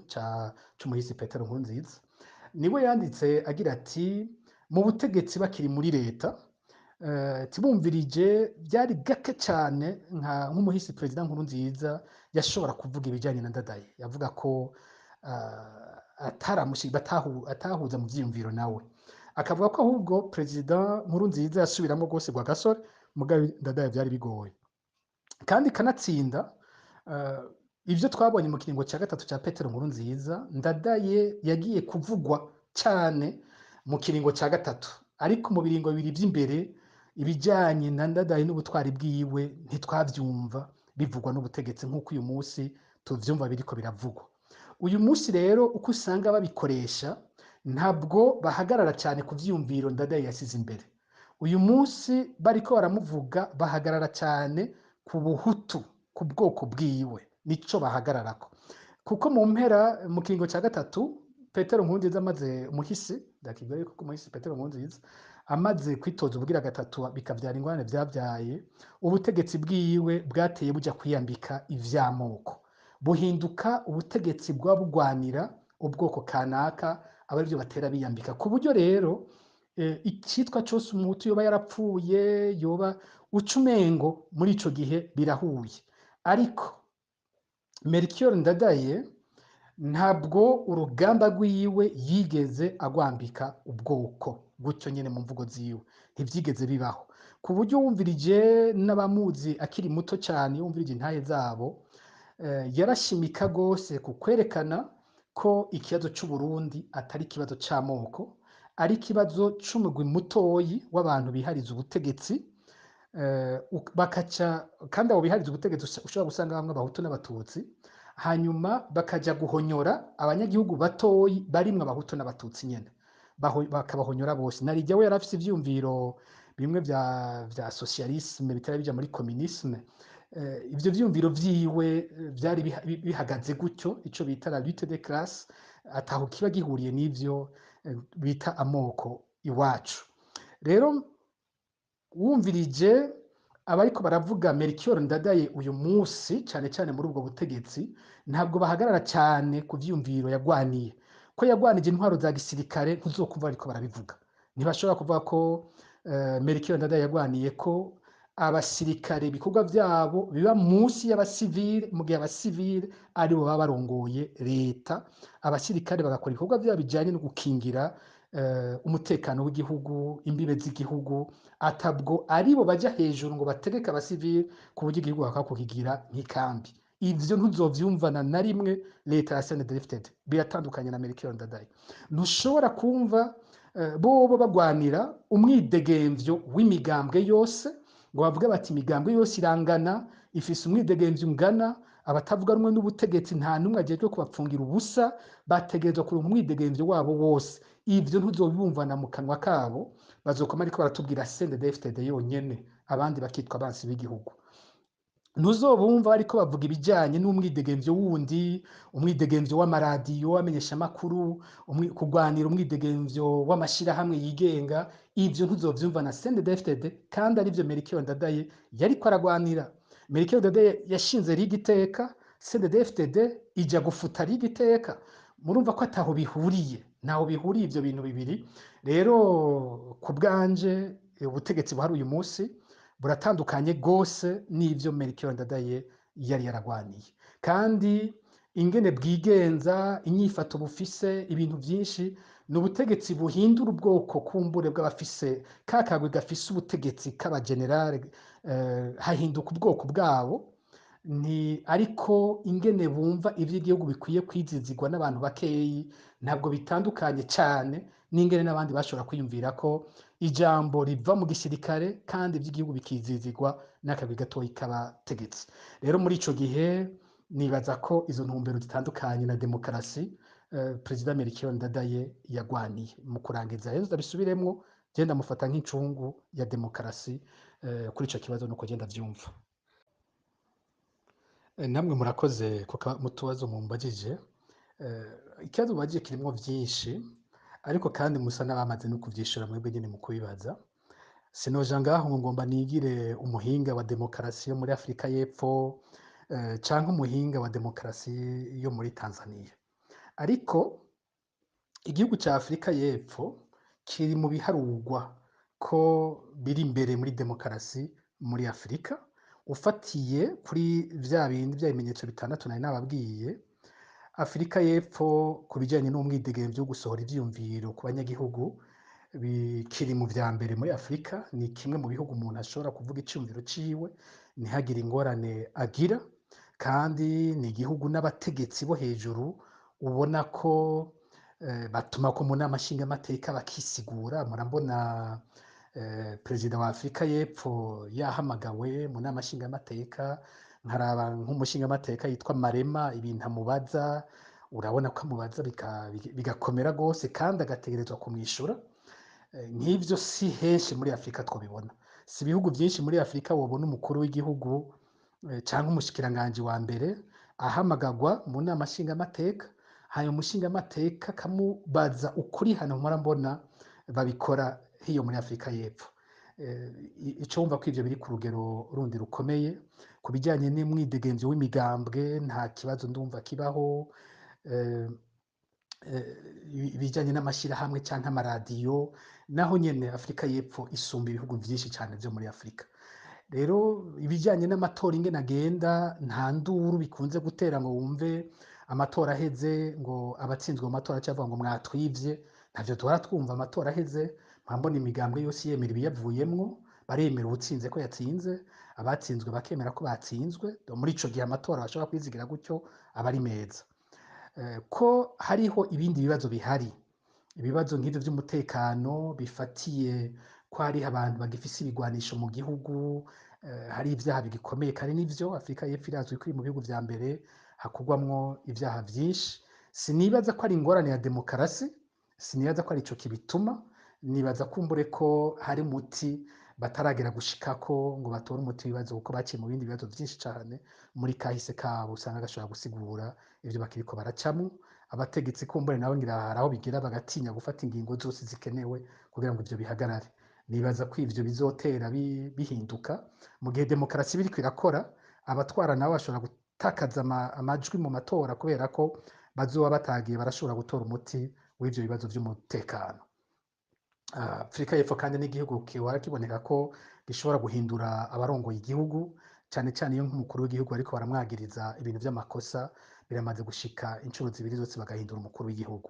S2: c'umuhisi Petero Nkurunziza. Niwe yanditse agira ati mu butegetsi bakiri muri leta, tibumvirije byari gake cyane nk'umuhisi Perezida Nkurunziza yashobora kuvuga ibijyanye na Ndadaye. Yavuga ko atahuza mu vyiyumviro nawe, akavuga ko ahubwo Perezida Nkurunziza yasubiramo rwose rwa gasore, mugabo Ndadaye byari bigoye. Kandi kanatsinda ivyo twabonye mu kiringo cya gatatu cya Petero Nkurunziza, Ndadaye yagiye kuvugwa cyane mu kiringo cya gatatu, ariko mu biringo bibiri by'imbere ibijyanye na Ndadaye n'ubutwari bwiwe ntitwavyumva bivugwa n'ubutegetsi nk'uko uyu munsi tuvyumva biriko biravugwa. Uyu munsi rero uko usanga babikoresha ntabwo bahagarara cyane ku vyiyumviro Ndadaye yasize imbere. Uyu munsi bariko baramuvuga bahagarara cyane ku buhutu, ku bwoko bwiwe, nico bahagararako. Kuko mu mpera mu kiringo cya gatatu Petero Nkurunziza amaze umuhisi, ndakibwira yuko umuhisi Petero Nkurunziza amaze kwitoza ubugira gatatu bikavyara ingorane vyavyaye, ubutegetsi bwiwe bwateye buja kwiyambika ivy'amoko, buhinduka ubutegetsi bwa bugwanira ubwoko kanaka, aba arivyo batera biyambika. Ku buryo rero icitwa cose umuhutu yoba yarapfuye yoba ucumengo muri ico gihe birahuye. Ariko Melchior Ndadaye ntabwo urugamba rwiwe yigeze agwambika ubwoko gutyo nyene mu mvugo ziwe, ntivyigeze bibaho. Ku buryo wumvirije n'abamuzi akiri muto cyane, wumvirije intahe zabo, yarashimika gose ku kwerekana ko ikibazo c'u Burundi atari ikibazo c'amoko, Ari ikibazo c'umugwi mutoyi w'abantu bihariza ubutegetsi, bakaca kandi abo bihariza ubutegetsi ushobora gusanga bamwe Abahutu n'Abatutsi, hanyuma bakaja guhonyora abanyagihugu batoyi barimwo Abahutu n'Abatutsi nyene, bakabahonyora bose. Narijya we yarafise ivyiyumviro bimwe vya socialisme bitari bija muri communisme. Ivyo vyiyumviro vyiwe vyari bihagaze gutyo, ico bita la lutte des classes, ataho kiba gihuriye n'ivyo bita amoko iwacu. Rero wumvirije abariko baravuga Melchior Ndadaye uyu munsi, cane cane muri ubwo butegetsi, ntabwo bahagarara cane ku vyiyumviro yagwaniye. Ko yagwanije intwaro za gisirikare ntuzokumva bariko barabivuga. Ntibashobora kuvuga ko Melchior Ndadaye yagwaniye ko abasirikare ibikorwa vyabo biba munsi y'abasivile, mu gihe abasivile aribo baba barongoye leta, abasirikare bagakora ibikorwa vyabo bijanye no gukingira umutekano w'igihugu, imbibe z'igihugu, atabwo aribo baja hejuru ngo bategeke abasivile ku buryo igihugu bakakukigira nk'ikambi. Ivyo ntuzovyumvana na rimwe leta ya CNDD-FDD, biratandukanye na Melchior Ndadaye. Ntushobora kumva bobo bagwanira umwidegemvyo w'imigambwe yose, ngo bavuge bati imigambwe yose irangana, ifise umwidegemvyo ungana, abatavuga rumwe n'ubutegetsi nta n'umwe ajejwe kubapfungira ubusa, bategerezwa kuronka umwidegemvyo wabo wose. Ivyo ntuzobibumvana mu kanwa kabo, bazokoma ariko baratubwira CNDD-FDD yonyene, abandi bakitwa abansi b'igihugu. Ntuzobumva ariko bavuga ibijanye n'umwidegemvyo wundi, umwidegemvyo w'amaradiyo, w'amenyeshamakuru, kugwanira umwidegemvyo w'amashirahamwe yigenga. Ivyo ntuzovyumva na CNDD-FDD, kandi arivyo Melchior Ndadaye yariko aragwanira. Melchior Ndadaye yashinze Ligue Iteka, CNDD-FDD ija gufuta Ligue Iteka. Murumva ko ataho bihuriye, ntaho bihuriye ivyo bintu bibiri. Rero ku bwanje ubutegetsi buhari uyu munsi buratandukanye gose n'ivyo Melchior Ndadaye yari yaragwaniye, kandi ingene bwigenza, inyifato bufise, ibintu vyinshi, ni ubutegetsi buhindura ubwoko kumbure bw'abafise ka kagwi gafise ubutegetsi k'abagenerale, hahinduka ubwoko bwabo, ni ariko ingene bumva ivy'igihugu bikwiye kwizizigwa n'abantu bakeyi ntabwo bitandukanye cane n'ingene n'abandi bashobora kwiyumvira ko ijambo riva mu gisirikare kandi ivy'igihugu bikizizigwa n'akagwi gatoyi k'abategetsi. Rero muri ico gihe nibaza ko izo ntumbero zitandukanye na demokarasi Perezida Melchior Ndadaye yagwaniye. Mu kurangiza rero ndabisubiremwo, je ndamufata nk'incungu ya demokarasi kuri ico kibazo, nuko je ndavyumva. Namwe murakoze kuko mutubazo mumbajije. Ikibazo mubajije kirimwo vyinshi, ariko kandi musa n'abamaze no kuvyishura mwebwe nyene mu kubibaza. Sinoja ngaho ngo ngomba nigire umuhinga wa demokarasi yo muri Afrika y'Epfo, canke umuhinga wa demokarasi yo muri Tanzania, ariko igihugu ca Afrika y'Epfo kiri mu biharugwa ko biri imbere muri demokarasi muri Afrika, ufatiye kuri vya bindi vya bimenyetso bitandatu nari nababwiye. Afrika y'Epfo ku bijanye n'umwidegemvyo wo gusohora ivyiyumviro ku banyagihugu bikiri mu vya mbere muri Afrika. Ni kimwe mu bihugu umuntu ashobora kuvuga iciyumviro ciwe ntihagire ingorane agira, kandi ni igihugu n'abategetsi bo hejuru ubona ko batuma ko mu nama nshingamateka bakisigura. Murambona perezida wa Afrika y'Epfo yahamagawe mu nama nshingamateka, nkaraba nk'umushingamateka yitwa Marema, ibintu amubaza urabona ko amubaza bigakomera gose, kandi agategerezwa kumwishura. Nk'ivyo si henshi muri Afrika twabibona. Si ibihugu vyinshi muri Afrika wobona umukuru w'igihugu canke umushikiranganji wa mbere ahamagagwa mu nama nshingamateka, hanyuma umushingamateka akamubaza ukuri. Hano mpora mbona babikora hiyo muri Afrika y'Epfo. Ico wumva ko ivyo biri ku rugero rundi rukomeye. Ku bijanye n'umwidegemvyo w'imigambwe nta kibazo ndumva kibaho. Ibijanye n'amashirahamwe canke amaradiyo naho nyene Afrika y'Epfo isumba ibihugu vyinshi cane vyo muri Afrika. Rero ibijanye n'amatora ingene agenda, nta nduru bikunze gutera ngo wumve amatora aheze ngo abatsinzwe mu matora aca bavuga ngo mwatwivye. Ntavyo duhora twumva amatora aheze. Mwambona imigambwe yose yemera ibiyavuyemwo, baremera uwutsinze ko yatsinze, abatsinzwe bakemera ko batsinzwe. Muri ico gihe amatora bashobora kwizigira gutyo aba ari meza. Ko hariho ibindi bibazo bihari Ibibazo nk'ivyo vy'umutekano bifatiye ko hariho abantu bagifise ibigwanisho mu gihugu, hari ivyaha bigikomeye, kandi nivyo Afrika y'Epfo irazwi ko iri mu bihugu vya mbere hakugwamwo ivyaha vyinshi. Sinibaza ko ari ingorane ya demokarasi, sinibaza ko ari ico kibituma, nibaza kumbure ko hari umuti bataragera gushikako ngo batore umuti w'ibibazo, kuko baciye mu bindi bibazo vyinshi cane muri kahise kabo usanga gashobora gusigura ivyo bakiriko baracamwo. Abategetsi kumbure nabo ngira hari aho bigira bagatinya gufata ingingo zose zikenewe kugira ngo ivyo bihagarare. Nibaza ko ivyo bizotera bihinduka mu gihe demokarasi biriko irakora. Abatwara nabo bashobora gutakaza amajwi mu matora kubera ko bazoba batagiye barashobora gutora umuti w'ivyo bibazo vy'umutekano. Afrika y'Epfo kandi n'igihugu gihora kiboneka ko gishobora guhindura abarongoye igihugu, cane cane iyo nk'umukuru w'igihugu ariko baramwagiriza ibintu vy'amakosa, biramaze gushika incuro zibiri zose bagahindura umukuru w'igihugu.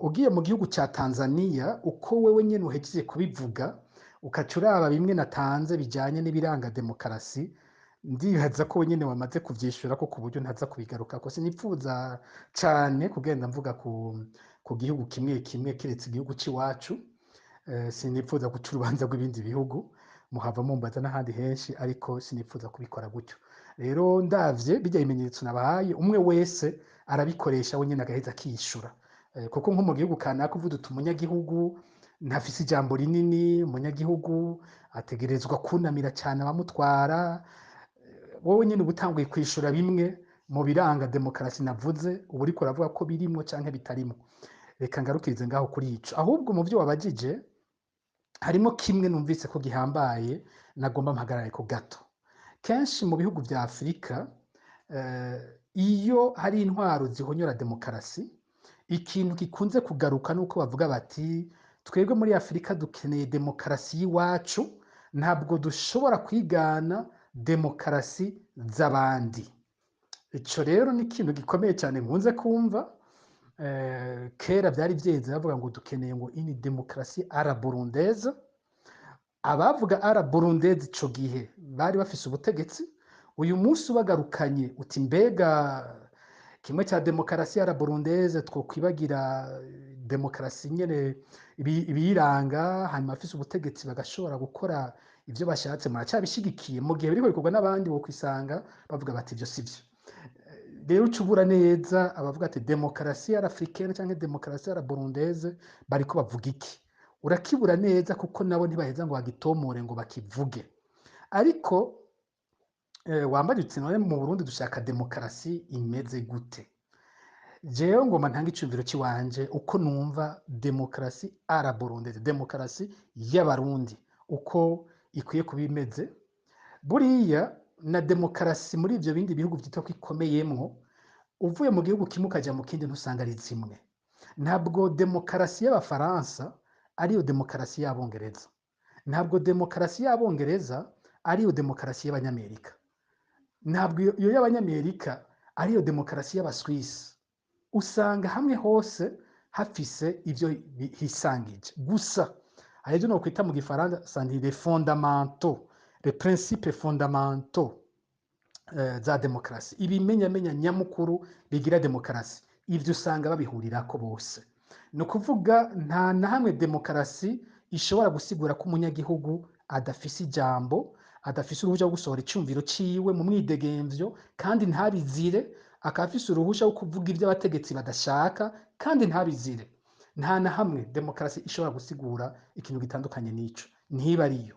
S2: Ugiye mu gihugu ca Tanzania, uko wewe nyene uhejeje kubivuga, ukaca uraba bimwe natanze bijanye n'ibiranga demokarasi, ndibaza ko wenyene wamaze kuvyishura ko ku buryo ntaza kubigarukako. Sinipfuza cane kugenda mvuga ku gihugu kimwe kimwe kiretse igihugu c'iwacu. Sinipfuza guca urubanza rw'ibindi bihugu, muhava mumbaza n'ahandi henshi, ariko sinipfuza kubikora gutyo. Rero ndavye birya bimenyetso nabahaye, umwe wese arabikoresha wenyene agaheza akishura. Kuko nko mu gihugu kanaka uvuga uti umunyagihugu ntafise ijambo rinini, umunyagihugu ategerezwa kunamira cane abamutwara, wowe nyene uba utanguye kwishura bimwe mu biranga demokarasi navuze, uba uriko uravuga ko birimwo canke bitarimwo. Reka ngarukirize ngaho kuri ico. Ahubwo mu vyo wabajije harimo kimwe numvise ko gihambaye, nagomba mpagarare ko gato. Kenshi mu bihugu vya Afurika, iyo hari intwaro zihonyora demokarasi, ikintu gikunze kugaruka nuko bavuga bati twebwe muri Afurika dukeneye demokarasi y'iwacu, ntabwo dushobora kwigana demokarasi z'abandi. Ico rero ni ikintu gikomeye cyane nkunze kumva. Kera vyari vyeze bavuga ngo dukeneye ngo ini demokarasi à la burundaise. Abavuga à la burundaise ico gihe bari bafise ubutegetsi. Uyu munsi ubagarukanye uti mbega kimwe cya demokarasi à la burundaise twokwibagira demokarasi nyene ibiyiranga, hanyuma abafise ubutegetsi bagashobora gukora ivyo bashatse, muracabishigikiye? Mu gihe biriko bikorwa n'abandi bokwisanga bavuga bati ivyo sivyo. Rero uca ubura neza abavuga ati demokarasi à l'africaine canke demokarasi à la burundaise bariko bavuga iki, urakibura neza kuko nabo ntibaheza ngo bagitomore ngo bakivuge. Ariko wambaye uti none mu Burundi dushaka demokarasi imeze gute? Jewe ngomba ntanga icumviro ciwanje uko numva demokarasi à la burundaise, demokarasi y'Abarundi uko ikwiye kuba imeze. Buriya na demokarasi muri ivyo bindi bihugu vyitwa ko ikomeyemwo, uvuye mu gihugu kimwe ukaja mu kindi ntusanga ari zimwe. Ntabwo demokarasi y'Abafaransa ariyo demokarasi y'Abongereza, ntabwo demokarasi y'Abongereza ariyo demokarasi y'Abanyamerika, ntabwo iyo y'Abanyamerika ariyo demokarasi y'Abaswisi. Usanga hamwe hose hafise ivyo hisangije. Gusa hari ivyo nokwita mu gifaransa nti les fondamentaux, les principes fondamentaux za demokarasi, ibimenyamenya nyamukuru bigira demokarasi, ivyo usanga babihurirako bose. Ni ukuvuga nta na hamwe demokarasi ishobora gusigura ko umunyagihugu adafise ijambo, adafise uruhushya rwo gusohora icumviro ciwe mu mwidegemvyo kandi ntabizire, akaba afise uruhusha rwo kuvuga ivyo abategetsi badashaka kandi ntabizire. Nta na hamwe demokarasi ishobora gusigura ikintu gitandukanye n'ico, ntiba ariyo.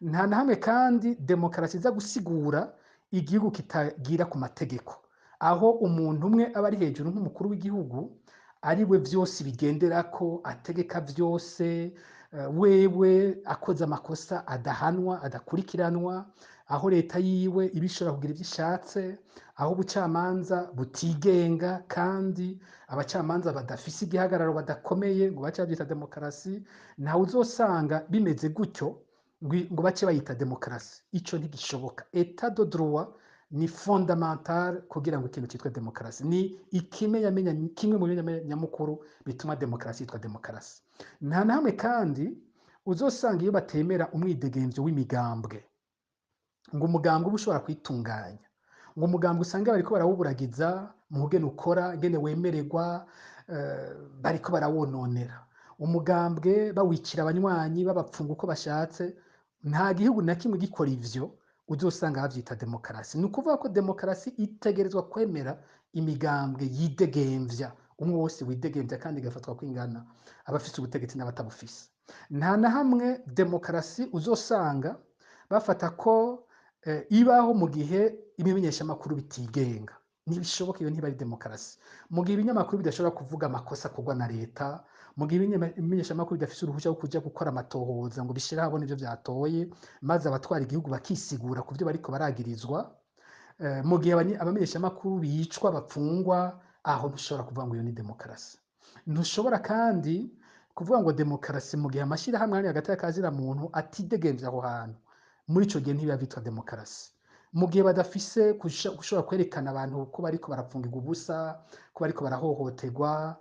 S2: Nta na hamwe kandi demokarasi iza gusigura igihugu kitagira ku mategeko, aho umuntu umwe aba ari hejuru nk'umukuru w'igihugu, ari we vyose bigenderako, ategeka vyose, wewe akoze amakosa adahanwa, adakurikiranwa, aho leta yiwe iba ishobora kugira ivyo ishatse, aho ubucamanza butigenga kandi abacamanza badafise igihagararo, badakomeye, ngo bace bavyita demokarasi. Ntawe uzosanga bimeze gutyo ngo bace bayita demokarasi. Ico ntigishoboka. État de droit ni fondamental kugira ngo ikintu cyitwa demokarasi, ni ikimenyamenya, kimwe mu bimenyamenya nyamukuru bituma demokarasi yitwa demokarasi. Nta na hamwe kandi uzosanga iyo batemera umwidegemvyo w'imigambwe, ngo umugambwe uba ushobora kwitunganya, Ngo umugambwe usanga bariko barawuburagiza mu ngene ukora, ingene wemererwa, bariko barawononera. Umugambwe bawicira abanywanyi, babapfunga uko bashatse. Nta gihugu na kimwe gikora ivyo uzosanga bavyita demokarasi. Ni ukuvuga ko demokarasi itegerezwa kwemera imigambwe yidegemvya, umwe wose widegemvya kandi igafatwa kwingana, abafise ubutegetsi n'abatabufise. Nta na hamwe demokarasi uzosanga bafata ko ibaho mu gihe ibimenyeshamakuru bitigenga. Ntibishoboka, iyo ntiba ari demokarasi. Mu gihe ibinyamakuru bidashobora kuvuga amakosa akorwa na leta, mu gihe ibimenyeshamakuru bidafise uruhushya rwo kuja gukora amatohoza ngo bishire ahabona ivyo vyatoye, maze abatwara igihugu bakisigura ku vyo bariko baragirizwa, mu gihe abamenyeshamakuru bicwa, bapfungwa, aho ntushobora kuvuga ngo iyo ni demokarasi. Ntushobora kandi kuvuga ngo demokarasi mu gihe amashirahamwe ari hagati y'akazira muntu atidegemvya aho hantu. Muri ico gihe ntibiba vyitwa demokarasi. Mu gihe badafise gushobora kwerekana abantu ko bariko barapfungirwa ubusa, ko bariko barahohoterwa,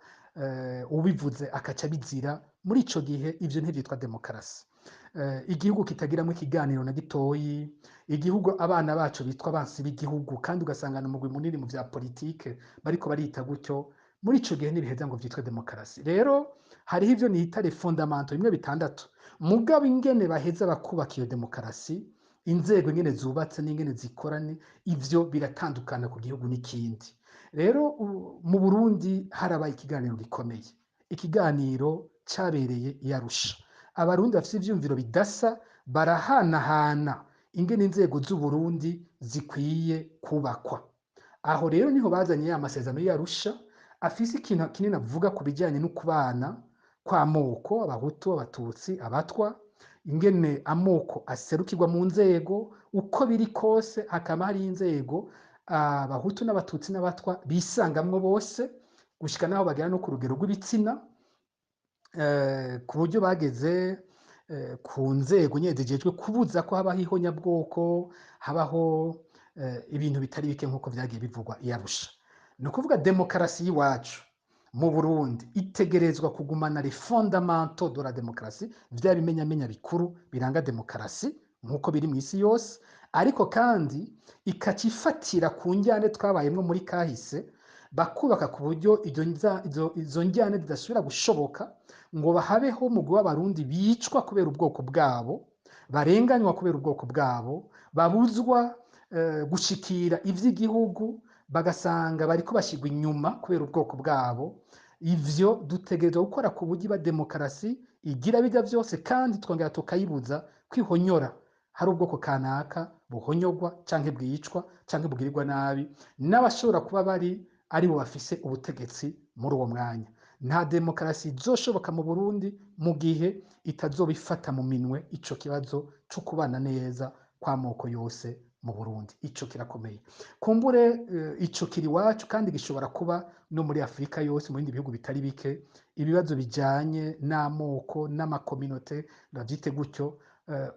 S2: ubivuze akaca bizira, muri ico gihe ivyo ntivyitwa demokarasi. Igihugu kitagiramwo ikiganiro na gitoyi, igihugu abana bacu bitwa abansi b'igihugu kandi ugasanga ni umugwi munini mu vya politike bariko barita gutyo, muri ico gihe ntibiheza ngo vyitwe demokarasi. Rero hariho ivyo nita les fondamentaux, bimwe bitandatu. Mugabo ingene baheza bakubaka iyo demokarasi, inzego ingene zubatse n'ingene zikora, ivyo biratandukana ku gihugu n'ikindi. Rero mu Burundi harabaye ikiganiro gikomeye, ikiganiro cabereye i Arusha. Abarundi bafise ivyiyumviro bidasa barahanahana ingene inzego z'Uburundi zikwiye kubakwa. Aho rero niho bazanye ya masezerano y'i Arusha afise ikintu kinini avuga ku bijanye no kubana kw'amoko, Abahutu, Abatutsi, Abatwa, ingene amoko aserukirwa mu nzego, uko biri kose hakaba hari inzego Abahutu n'Abatutsi n'Abatwa bisangamwo bose, gushika naho bagera no ku rugero rw'ibitsina, ku buryo bageze ku nzego nyene zijejwe kubuza ko habaho ihonyabwoko, habaho ibintu bitari bike nk'uko vyagiye bivugwa i Arusha. Ni ukuvuga demokarasi y'iwacu mu Burundi itegerezwa kugumana les fondamentaux de la démocratie, vya bimenyamenya bikuru biranga demokarasi nk'uko biri mw'isi yose, ariko kandi ikaca ifatira ku njyane twabayemwo muri kahise, bakubaka ku buryo izo njyane zidasubira gushoboka, ngo bahabeho umugwi w'Abarundi bicwa kubera ubwoko bwabo, barenganywa kubera ubwoko bwabo, babuzwa gushikira ivy'igihugu, bagasanga bariko bashigwa inyuma kubera ubwoko bwabo. Ivyo dutegerezwa gukora ku buryo iba demokarasi igira bijya vyose, kandi twongera tukayibuza kwihonyora hari ubwoko kanaka buhonyogwa canke bwicwa canke bugirirwa nabi n'abashobora kuba bari aribo bafise ubutegetsi muri uwo mwanya. Nta demokarasi izoshoboka mu Burundi mu gihe itazobifata mu minwe ico kibazo co kubana neza kw'amoko yose mu Burundi. Ico kirakomeye. Kumbure ico kiri iwacu kandi gishobora kuba no muri Afrika yose, mu bindi bihugu bitari bike, ibibazo bijanye n'amoko n'amakominote, ndavyite gutyo,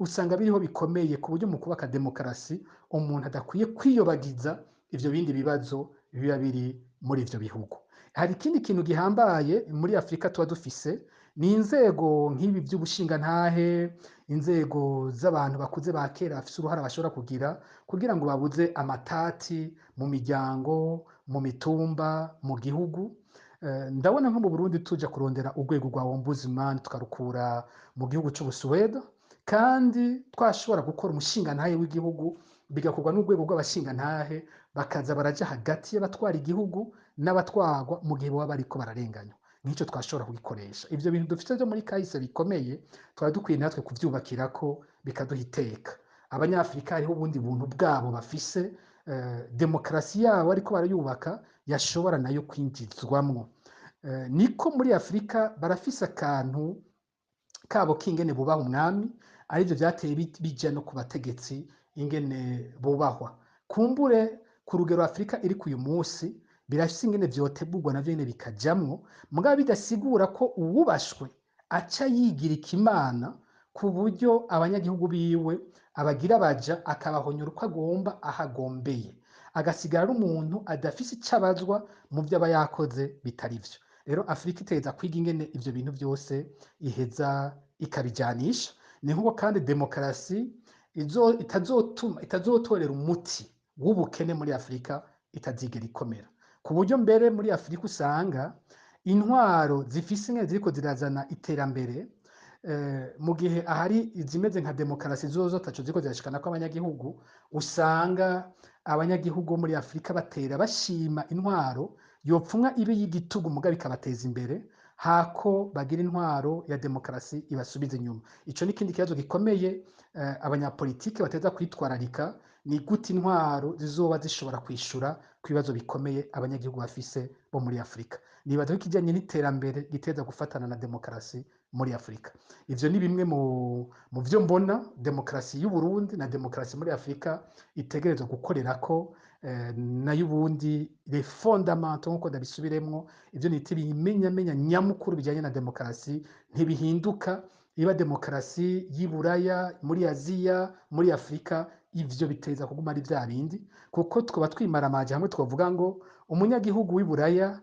S2: usanga biriho bikomeye ku buryo mu kubaka demokarasi umuntu adakwiye kwiyobagiza ivyo bindi bibazo biba biri muri ivyo bihugu. Hari ikindi kintu gihambaye muri Afrika tuba dufise, ni inzego nk'ibi vy'ubushingantahe, inzego z'abantu bakuze ba kera bafise uruhara bashobora kugira kugira ngo babuze amatati mu miryango, mu mitumba, mu gihugu. Ndabona nko mu Burundi tuja kurondera urwego rwa ombudsman tukarukura mu gihugu c'Ubusuweda, kandi twashobora gukora umushingantahe w'igihugu, bigakorwa n'urwego rw'abashingantahe, bakaza baraja hagati y'abatwara igihugu n'abatwarwa mu gihe baba bariko bararenganywa. Nk'ico twashobora kugikoresha. Ivyo bintu dufite vyo muri kahise bikomeye, twari dukwiye natwe kuvyubakirako bikaduha iteka. Abanyafrika hariho ubundi buntu bwabo bafise, demokarasi yabo ariko barayubaka yashobora nayo kwinjizwamwo. Niko muri Afrika barafise akantu kabo k'ingene bubaha umwami, arivyo vyateye bija no ku bategetsi ingene bubahwa. Kumbure ku rugero Afrika iri kuyu munsi birafise ingene vyotegurwa navyo nyene bikajamwo, mugabo bidasigura ko uwubashwe aca yigira ikimana ku buryo abanyagihugu biwe abagira baja akabahonyora uko agomba ahagombeye, agasigara ari umuntu adafise ico abazwa mu vyo aba yakoze bitari vyo. Rero Afrika itegereza kwiga ingene ivyo bintu vyose iheza ikabijanisha. Ni nkuko kandi demokarasi itazotorera umuti w'ubukene muri Afurika itazigera ikomera, ku buryo mbere muri Afurika usanga intwaro zifise ingene ziriko zirazana iterambere, mu gihe ahari izimeze nka demokarasi zozo ataco ziriko zirashikanako abanyagihugu, usanga abanyagihugu bo muri Afurika batera bashima intwaro yopfumwa ibe y'igitugu mugabo ikabateza imbere, hako bagira intwaro ya demokarasi ibasubiza inyuma. Ico ni ikindi kibazo gikomeye abanyapolitike bateza kwitwararika, ni gute intwaro zizoba zishobora kwishura ku bibazo bikomeye abanyagihugu bafise bo muri Afurika. Nibaza ko ikijanye n'iterambere giteza gufatana na demokarasi muri Afurika. Ivyo ni bimwe mu vyo mbona demokarasi y'u Burundi na demokarasi muri Afurika itegerezwa gukorerako, nayo ubundi les fondamentaux, nkuko ndabisubiremwo, ivyo nita ibimenyamenya nyamukuru bijanye na demokarasi ntibihinduka. Iba demokarasi y'i Buraya, muri Aziya, muri Afurika, ivyo biteza kuguma ari vya bindi, kuko twaba twimaramaje hamwe twovuga ngo umunyagihugu w'i Buraya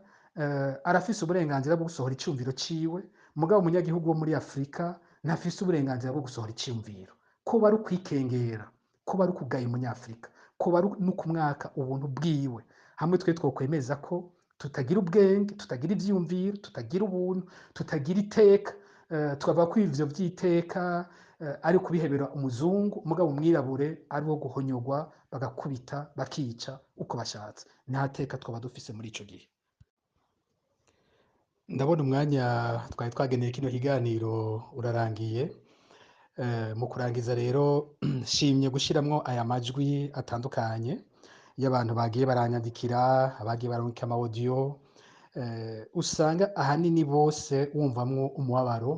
S2: arafise uburenganzira bwo gusohora iciyumviro ciwe, mugabo umunyagihugu wo muri Afurika ntafise uburenganzira bwo gusohora iciyumviro. Ko bari ukwikengera, ko bari ukugaya umunyafurika, ko bari no kumwaka ubuntu bwiwe, hamwe twe twokwemeza ko tutagira ubwenge, tutagira ivyiyumviro, tutagira ubuntu, tutagira iteka, tukavuga ko ivyo vy'iteka ari kubihebera umuzungu, mugabo umwirabure ari wo guhonyogwa, bagakubita, bakica uko bashatse. Nta teka twaba dufise muri ico gihe. Ndabona umwanya twari twageneye kino kiganiro urarangiye. Mu kurangiza rero, nshimye gushiramwo aya majwi atandukanye y'abantu bagiye baranyandikira, abagiye barungika ama audio, usanga ahanini bose wumvamwo umubabaro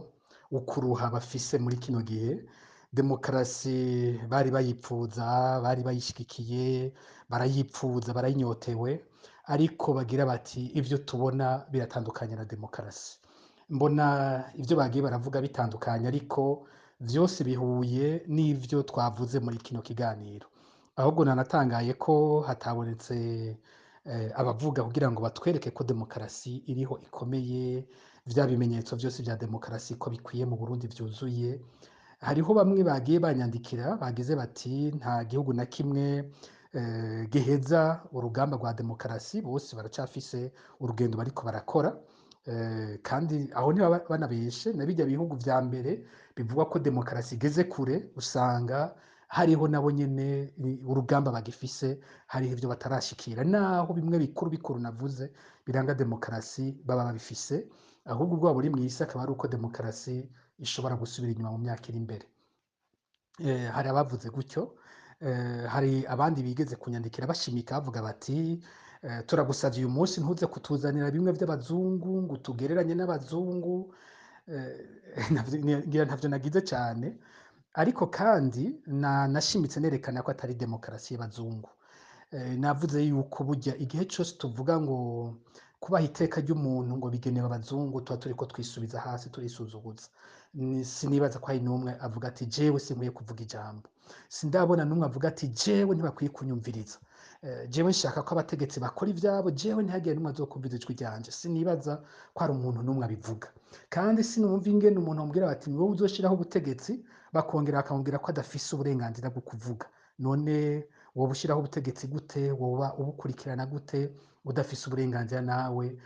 S2: ukuruha bafise muri kino gihe. Demokarasi bari bayipfuza, bari bayishigikiye, barayipfuza, barayinyotewe, ariko bagira bati ivyo tubona biratandukanye na demokarasi. Mbona ivyo bagiye baravuga bitandukanye, ariko vyose bihuye n'ivyo twavuze muri kino kiganiro. Ahubwo nanatangaye ko hatabonetse abavuga kugira ngo batwereke ko demokarasi iriho ikomeye, vya bimenyetso vyose vya demokarasi ko bikwiye mu Burundi vyuzuye. Hariho bamwe bagiye banyandikira bagize bati nta gihugu na kimwe giheza urugamba rwa demokarasi, bose baracafise urugendo bariko barakora. Kandi aho ntibaba banabeshe, na bijya bihugu vya mbere bivugwa ko demokarasi igeze kure, usanga hariho nabo nyene urugamba bagifise, hariho ivyo batarashikira, naho bimwe bikuru bikuru navuze biranga demokarasi baba babifise. Ahubwo ubwoba buri mw'isi akaba ari uko demokarasi ishobora gusubira inyuma mu myaka iri imbere. Hari abavuze gutyo, hari abandi bigeze kunyandikira bashimika bavuga bati turagusavye uyu munsi ntuze kutuzanira bimwe vy'abazungu ngo tugereranye n'abazungu. Ngira ntavyo nagize cane, ariko kandi nashimitse nerekana ko atari demokarasi y'abazungu. Navuze yuko burya igihe cose tuvuga ngo kubaha iteka ry'umuntu ngo bigenewe abazungu, tuba turiko twisubiza hasi, turisuzuguza. Sinibaza ko hari n'umwe avuga ati jewe sinkwiye kuvuga ijambo. Sindabona n'umwe avuga ati jewe ntibakwiye kunyumviriza, jewe nshaka ko abategetsi bakora ivyabo, jewe ntihagire n'umwe azokumviriza ijwi ryanje. Sinibaza ko hari umuntu n'umwe abivuga. Kandi sinumva ingene umuntu amubwira bati ni wowe uzoshiraho ubutegetsi, bakongera bakamubwira ko adafise uburenganzira bwo kuvuga. None woba ushiraho ubutegetsi gute? Woba ubukurikirana gute udafise uburenganzira nawe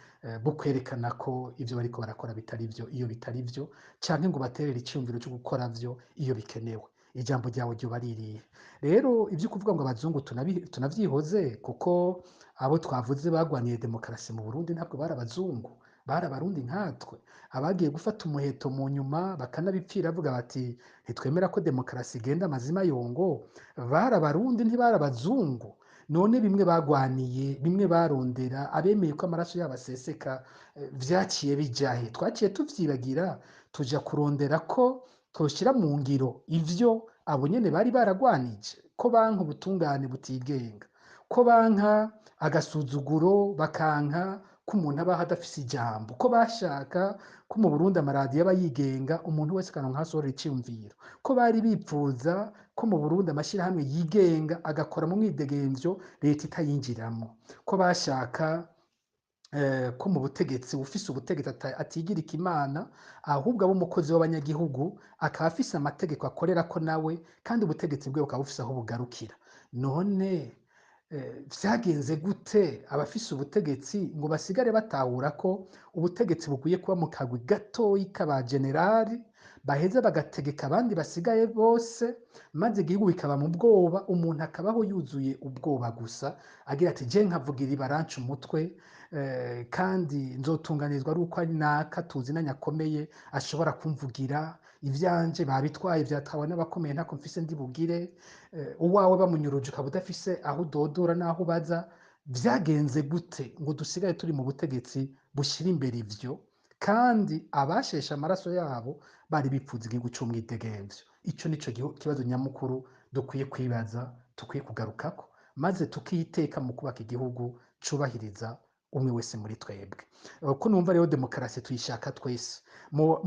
S2: bwo kwerekana ko ivyo bariko barakora bitari vyo iyo bitari vyo, canke ngo baterere iciyumviro co gukora vyo iyo bikenewe? Ijambo ryawe ryoba ririhe? Rero ivyo kuvuga ngo abazungu tunavyihoze, kuko abo twavuze bagwaniye demokarasi mu Burundi ntabwo bari abazungu, bari abarundi nkatwe. Abagiye gufata umuheto mu nyuma bakanabipfira bavuga bati ntitwemera ko demokarasi igenda amazima yongo, bari abarundi ntibari abazungu. None bimwe bagwaniye, bimwe barondera, abemeye ko amaraso yabo aseseka, vyaciye bijahe? Twaciye tuvyibagira, tuja kurondera ko twoshira mu ngiro ivyo abo nyene bari baragwanije, ko banka ubutungane butigenga, ko banka agasuzuguro, bakanka ko umuntu abaho adafise ijambo, ko bashaka ko mu Burundi amaradiyo aba yigenga, umuntu wese akaronka aho asohorera iciyumviro, ko bari bipfuza ko mu Burundi amashirahamwe yigenga agakora mu mwidegemvyo leta itayinjiramwo, ko bashaka ko mu butegetsi ufise ubutegetsi atigira ikimana, ahubwo abo umukozi w'abanyagihugu akaba afise amategeko akorera ko nawe, kandi ubutegetsi bwe bukaba bufise aho bugarukira. None Vyagenze gute abafise ubutegetsi ngo basigare batahura ko ubutegetsi bukwiye kuba mu kagwi gatoyi k'abajenerali baheza bagategeka abandi basigaye bose, maze igihugu bikaba mu bwoba, umuntu akabaho yuzuye ubwoba gusa, agira ati je nkavugira ibaranca umutwe, kandi nzotunganirizwa ari uko ari naka tuzinanye akomeye ashobora kumvugira ivyanje, babitwaye vyatawe n'abakomeye, ntako mfise ndi bugire. Uwawe bamunyuruje ukaba udafise aho udodora n'aho ubaza. Vyagenze gute ngo dusigaye turi mu butegetsi bushyira imbere ivyo, kandi abasheshe amaraso yabo bari bipfuza igihugu c'umwidegemvyo? Ico nico kibazo nyamukuru dukwiye kwibaza, dukwiye kugarukako, maze tukiteka mu kubaka igihugu cubahiriza umwe wese muri twebwe. Ko numva rero demokarasi tuyishaka twese. Mu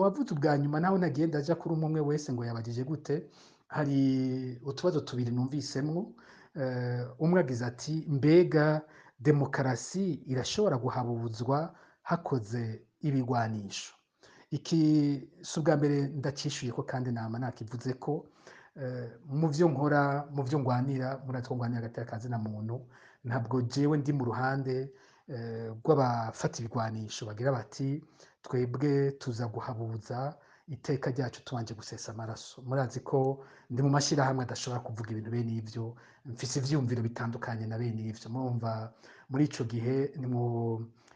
S2: bavuzi ubwa nyuma, naho nagiye ndaja kuri umwe umwe wese ngo yabagije gute, hari utubazo tubiri numvisemwo. Umwe agize ati mbega demokarasi irashobora guhabuzwa hakoze ibigwanisho? Iki si ubwa mbere ndacishuye ko, kandi nama nakivuze ko mu vyo nkora, mu vyo ngwanira, muratwo ngwanira hagati y'akazi na muntu, ntabwo jewe ndi mu ruhande rw'abafata ibigwanisho bagira bati twebwe tuza guhabuza iteka ryacu tubanje gusesa amaraso. Murazi ko ndi mu mashyirahamwe adashobora kuvuga ibintu bene ivyo, mfise ivyiyumviro bitandukanye na bene ivyo. Murumva muri ico gihe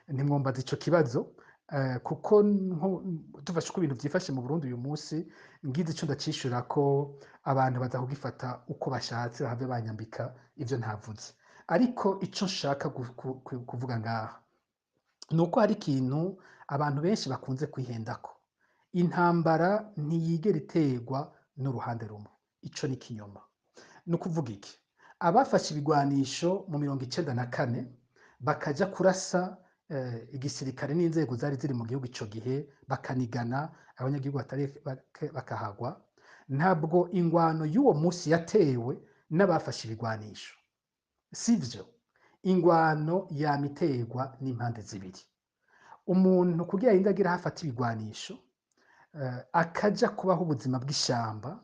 S2: ntimwombaza ico kibazo, kuko dufashe uko ibintu vyifashe mu Burundi uyu munsi, ngize ico ndacishura ko abantu baza kugifata uko bashatse, bahave banyambika ivyo ntavuze. Ariko ico nshaka kuvuga ngaha ni uko hari ikintu abantu benshi bakunze kwihendako: intambara ntiyigera iterwa n'uruhande rumwe. Ico ni kinyoma. Ni ukuvuga iki? Abafashe ibigwanisho mu 94 bakaja kurasa igisirikare n'inzego zari ziri mu gihugu ico gihe, bakanigana abanyagihugu batari bakahagwa, ntabwo ingwano y'uwo munsi yatewe n'abafashe ibigwanisho, sivyo. Ingwano yama iterwa n'impande zibiri. Umuntu kugira yinde agira aho afata ibigwanisho, akaja kubaho ubuzima bw'ishamba,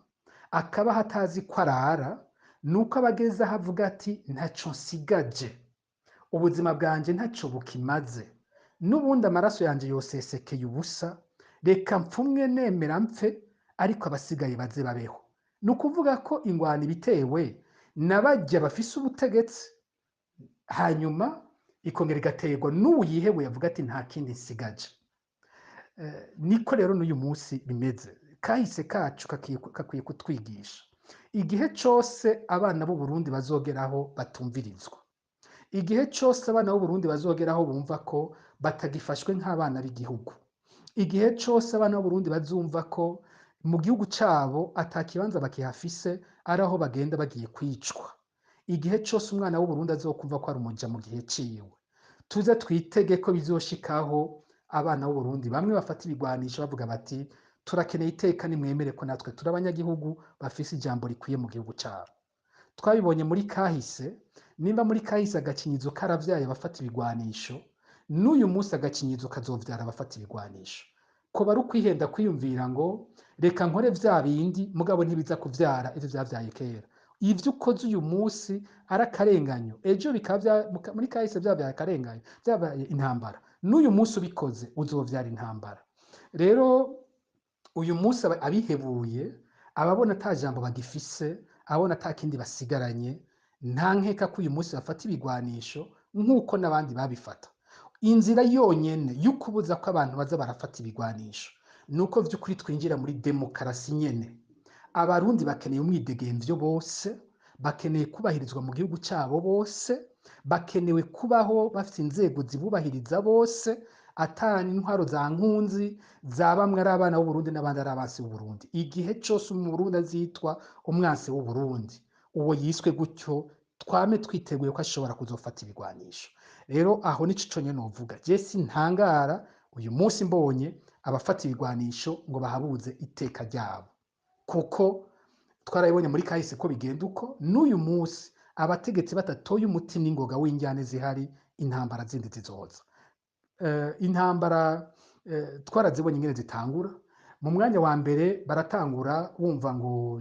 S2: akabaho atazi ko arara, nuko aba ageze aho avuga ati ntaco nsigaje, ubuzima bwanje ntaco bukimaze, n'ubundi amaraso yanje yosesekeye ubusa, reka mpfumwe nemera mpfe, ariko abasigaye baze babeho. Ni ukuvuga ko ingwano ibitewe n'abarya bafise ubutegetsi, hanyuma ikongera igaterwa n'ubu yihebuye avuga ati nta kindi nsigaje. Niko rero n'uyu munsi bimeze. Kahise kacu kakwiye kutwigisha. Igihe cose abana b'u Burundi bazogeraho batumvirizwa, igihe cose abana b'u Burundi bazogeraho bumva ko batagifashwe nk'abana b'igihugu, igihe cose abana b'u Burundi bazumva ko mu gihugu cabo ata kibanza bakihafise, ari aho bagenda bagiye kwicwa, igihe cose umwana w'u Burundi azokumva ko ari umuja mu gihe ciwe, tuze twitege ko bizoshikaho abana b'u Burundi bamwe bafata ibigwanisho bavuga bati turakeneye iteka, nimwemere ko natwe turi abanyagihugu bafise ijambo rikwiye mu gihugu cabo. Twabibonye muri kahise. Nimba muri kahise agakinyizo karavyaye abafata ibigwanisho, n'uyu munsi agakinyizo kazovyara abafata ibigwanisho. Ko bari ukwihenda kwiyumvira ngo reka nkore vya bindi, mugabo ntibiza kuvyara ivyo vyavyaye kera. Ivyo ukoze uyu munsi ari akarenganyo, ejo bikaba muri kahise vyavyaye akarenganyo, vyabaye intambara, n'uyu munsi ubikoze uzovyara intambara. Rero uyu munsi abihebuye, ababona ata jambo bagifise, ababona ata kindi basigaranye, nta nkeka ko uyu munsi bafata ibigwanisho nk'uko n'abandi babifata. Inzira yonyene y'ukubuza ko abantu baza barafata ibigwanisho ni uko vy'ukuri twinjira muri demokarasi nyene. Abarundi bakeneye umwidegemvyo bose, bakeneye kubahirizwa mu gihugu cabo bose, bakenewe kubaho bafite inzego zibubahiriza bose, ata intwaro za nkunzi za bamwe ari abana b'Uburundi n'abandi ari abansi b'Uburundi. Igihe cose Umurundi azitwa umwansi w'Uburundi, uwo yiswe gutyo, twame twiteguye ko ashobora kuzofata ibigwanisho. Rero aho nico conyene novuga. Je sintangara uyu munsi mbonye abafata ibigwanisho ngo bahabuze iteka ryabo, kuko twarabibonye muri kahise ko bigenda uko. N'uyu munsi abategetsi batatoye umuti n'ingoga w'injyane zihari, intambara zindi zizoza. Intambara twarazibonye ingene zitangura. Mu mwanya wa mbere baratangura wumva ngo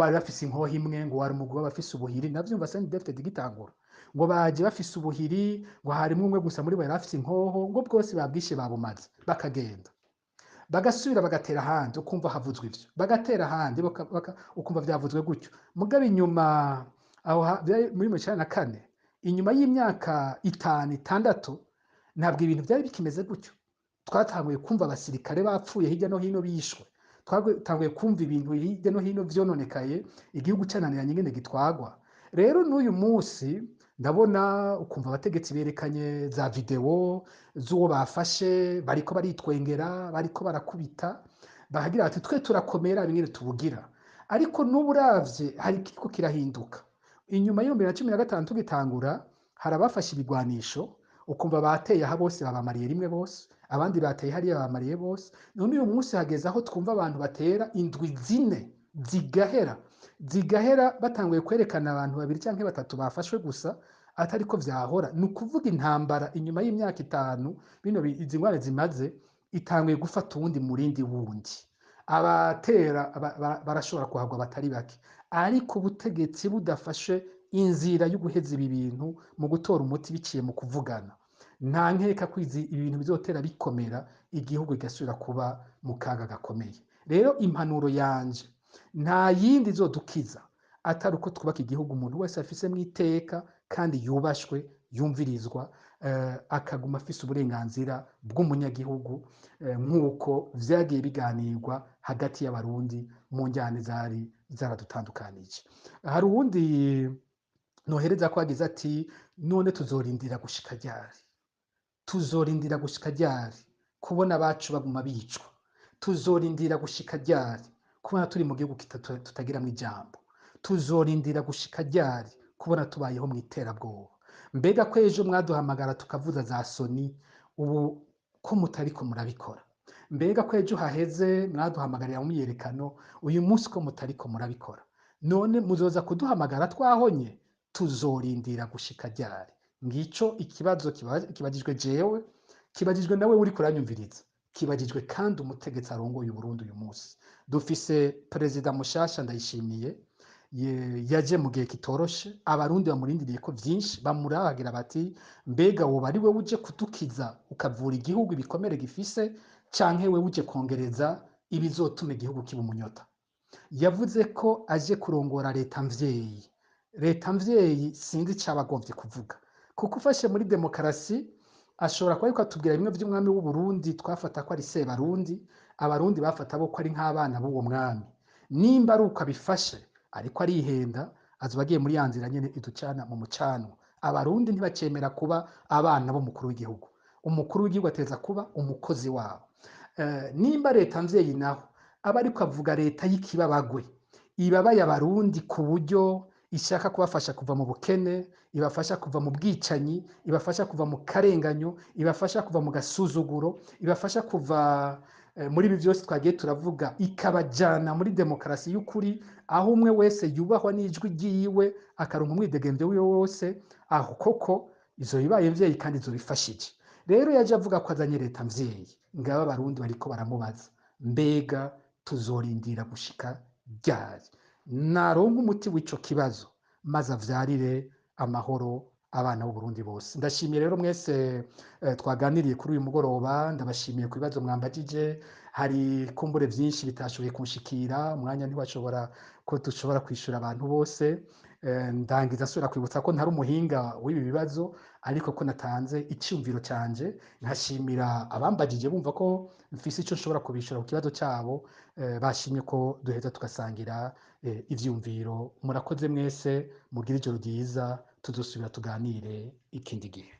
S2: bari bafise inkoho imwe, ngo wari umugwi w'abafise ubuhiri. Navyumva CNDD-FDD igitangura ngo baje bafise ubuhiri, ngo harimwo umwe gusa muri bo yari afise inkoho, ngo bwose babwishe babumaze, bakagenda bagasubira bagatera ahandi, ukumva havuzwe ivyo, bagatera ahandi, ukumva vyavuzwe gutyo. Mugabo inyuma aho vyari muri 94, inyuma y'imyaka 5 6, ntabwo ibintu vyari bikimeze gutyo. Twatanguye kumva abasirikare bapfuye hirya no hino bishwe, twatanguye kumva ibintu hirya no hino vyononekaye, igihugu cananiranye ingene gitwagwa. Rero n'uyu munsi ndabona ukumva abategetsi berekanye za video z'uwo bafashe, bariko baritwengera, bariko barakubita, bakagira bati twe turakomera bimwe tubugira. Ariko n'ubu uravye hari ikiriko kirahinduka. Inyuma y'ibihumbi bibiri na cumi na gatanu tugitangura, hari abafashe ibigwanisho, ukumva bateye aha bose babamariye rimwe bose, abandi bateye hariya babamariye bose. None uyu munsi hageze aho twumva abantu batera indwi 4 zigahera, zigahera batanguye kwerekana abantu 2 canke 3 bafashwe gusa, atariko vyahora. Ni ukuvuga intambara inyuma y'imyaka 5 bino izi ngwara zimaze itanguye gufata uwundi murindi wundi. Abatera barashobora kuhagwa batari bake, ariko ubutegetsi budafashe inzira yo guheza ibi bintu mu gutora umuti biciye mu kuvugana, nta nkeka ko ibintu bizotera bikomera, igihugu kigasubira kuba mu kaga gakomeye. Rero impanuro yanje nta yindi izodukiza atari uko twubaka igihugu umuntu wese afise mw'iteka kandi yubashwe, yumvirizwa, akaguma afise uburenganzira bw'umunyagihugu, nk'uko vyagiye biganirwa hagati y'abarundi mu njyane zari zaradutandukanije. Hari uwundi nohereza ko agize ati none tuzorindira gushika ryari? Tuzorindira gushika ryari kubona abacu baguma bicwa? Tuzorindira gushika ryari kubona turi mu gihugu tutagiramwo ijambo? Tuzorindira gushika ryari kubona tubayeho mu iterabwoba? Mbega ko ejo mwaduhamagara tukavuza za soni, ubu ko mutariko murabikora? Mbega ko ejo haheze mwaduhamagarira mu myiyerekano, uyu munsi ko mutariko murabikora? None muzoza kuduhamagara twahonye? Tuzorindira gushika ryari? Ngico ikibazo kibajijwe jewe, kibajijwe nawe uri kuranyumviriza, kibajijwe kandi umutegetsi arongoye Burundi uyu munsi. Dufise perezida mushasha Ndayishimiye, yaje mu gihe kitoroshe, abarundi bamurindiriye ko vyinshi, bamuragira bati mbega woba ari wewe uje kudukiza ukavura igihugu ibikomere gifise, canke wewe uje kongereza ibizotuma igihugu kiba umunyota? Yavuze ko aje kurongora leta mvyeyi. Leta mvyeyi sinzi icabagomvye kuvuga, kuko ufashe muri demokarasi ashobora kuba ariko atubwira bimwe vy'umwami w'u Burundi twafata ko ari Sebarundi, abarundi bafata bo ko ari nk'abana b'uwo mwami. Nimba ari uko abifashe ariko arihenda, azoba agiye muri ya nzira nyene iducana mu mucanwa. Abarundi ntibacemera kuba abana b'umukuru w'igihugu. Umukuru w'igihugu ateza kuba umukozi wabo. Nimba leta mvyeyi naho aba ariko avuga leta y'ikibabagwe, ibabaye abarundi ku buryo ishaka kubafasha kuva mu bukene, ibafasha kuva mu bwicanyi, ibafasha kuva mu karenganyo, ibafasha kuva mu gasuzuguro, ibafasha kuva muri ibi byose twagiye turavuga, ikabajana muri demokarasi y'ukuri, aho umwe wese yubahwa n'ijwi ryiwe, akaronka umwidegemvyo wiwe wose. Aho koko izo bibaye mvyeyi kandi izo bifashije. Rero yaje avuga ko azanye leta mvyeyi, ngaba abarundi bariko baramubaza mbega tuzorindira gushika ryari? Naronka umuti w'ico kibazo maze avyarire amahoro abana b'u Burundi bose. Ndashimiye rero mwese twaganiriye kuri uyu mugoroba, ndabashimiye ku bibazo mwambajije. Hari kumbure vyinshi bitashoboye kunshikira, umwanya ntiwashobora ko dushobora kwishura abantu bose. Ndangiza nsubira kwibutsa ko ntari umuhinga w'ibi bibazo, ariko ko natanze iciyumviro canje, nkashimira abambajije bumva ko mfise ico nshobora kubishura ku kibazo cabo, bashimye ko duheza tugasangira ivyiyumviro. Murakoze mwese, mugire ijoro ryiza, tuzosubira tuganire ikindi gihe.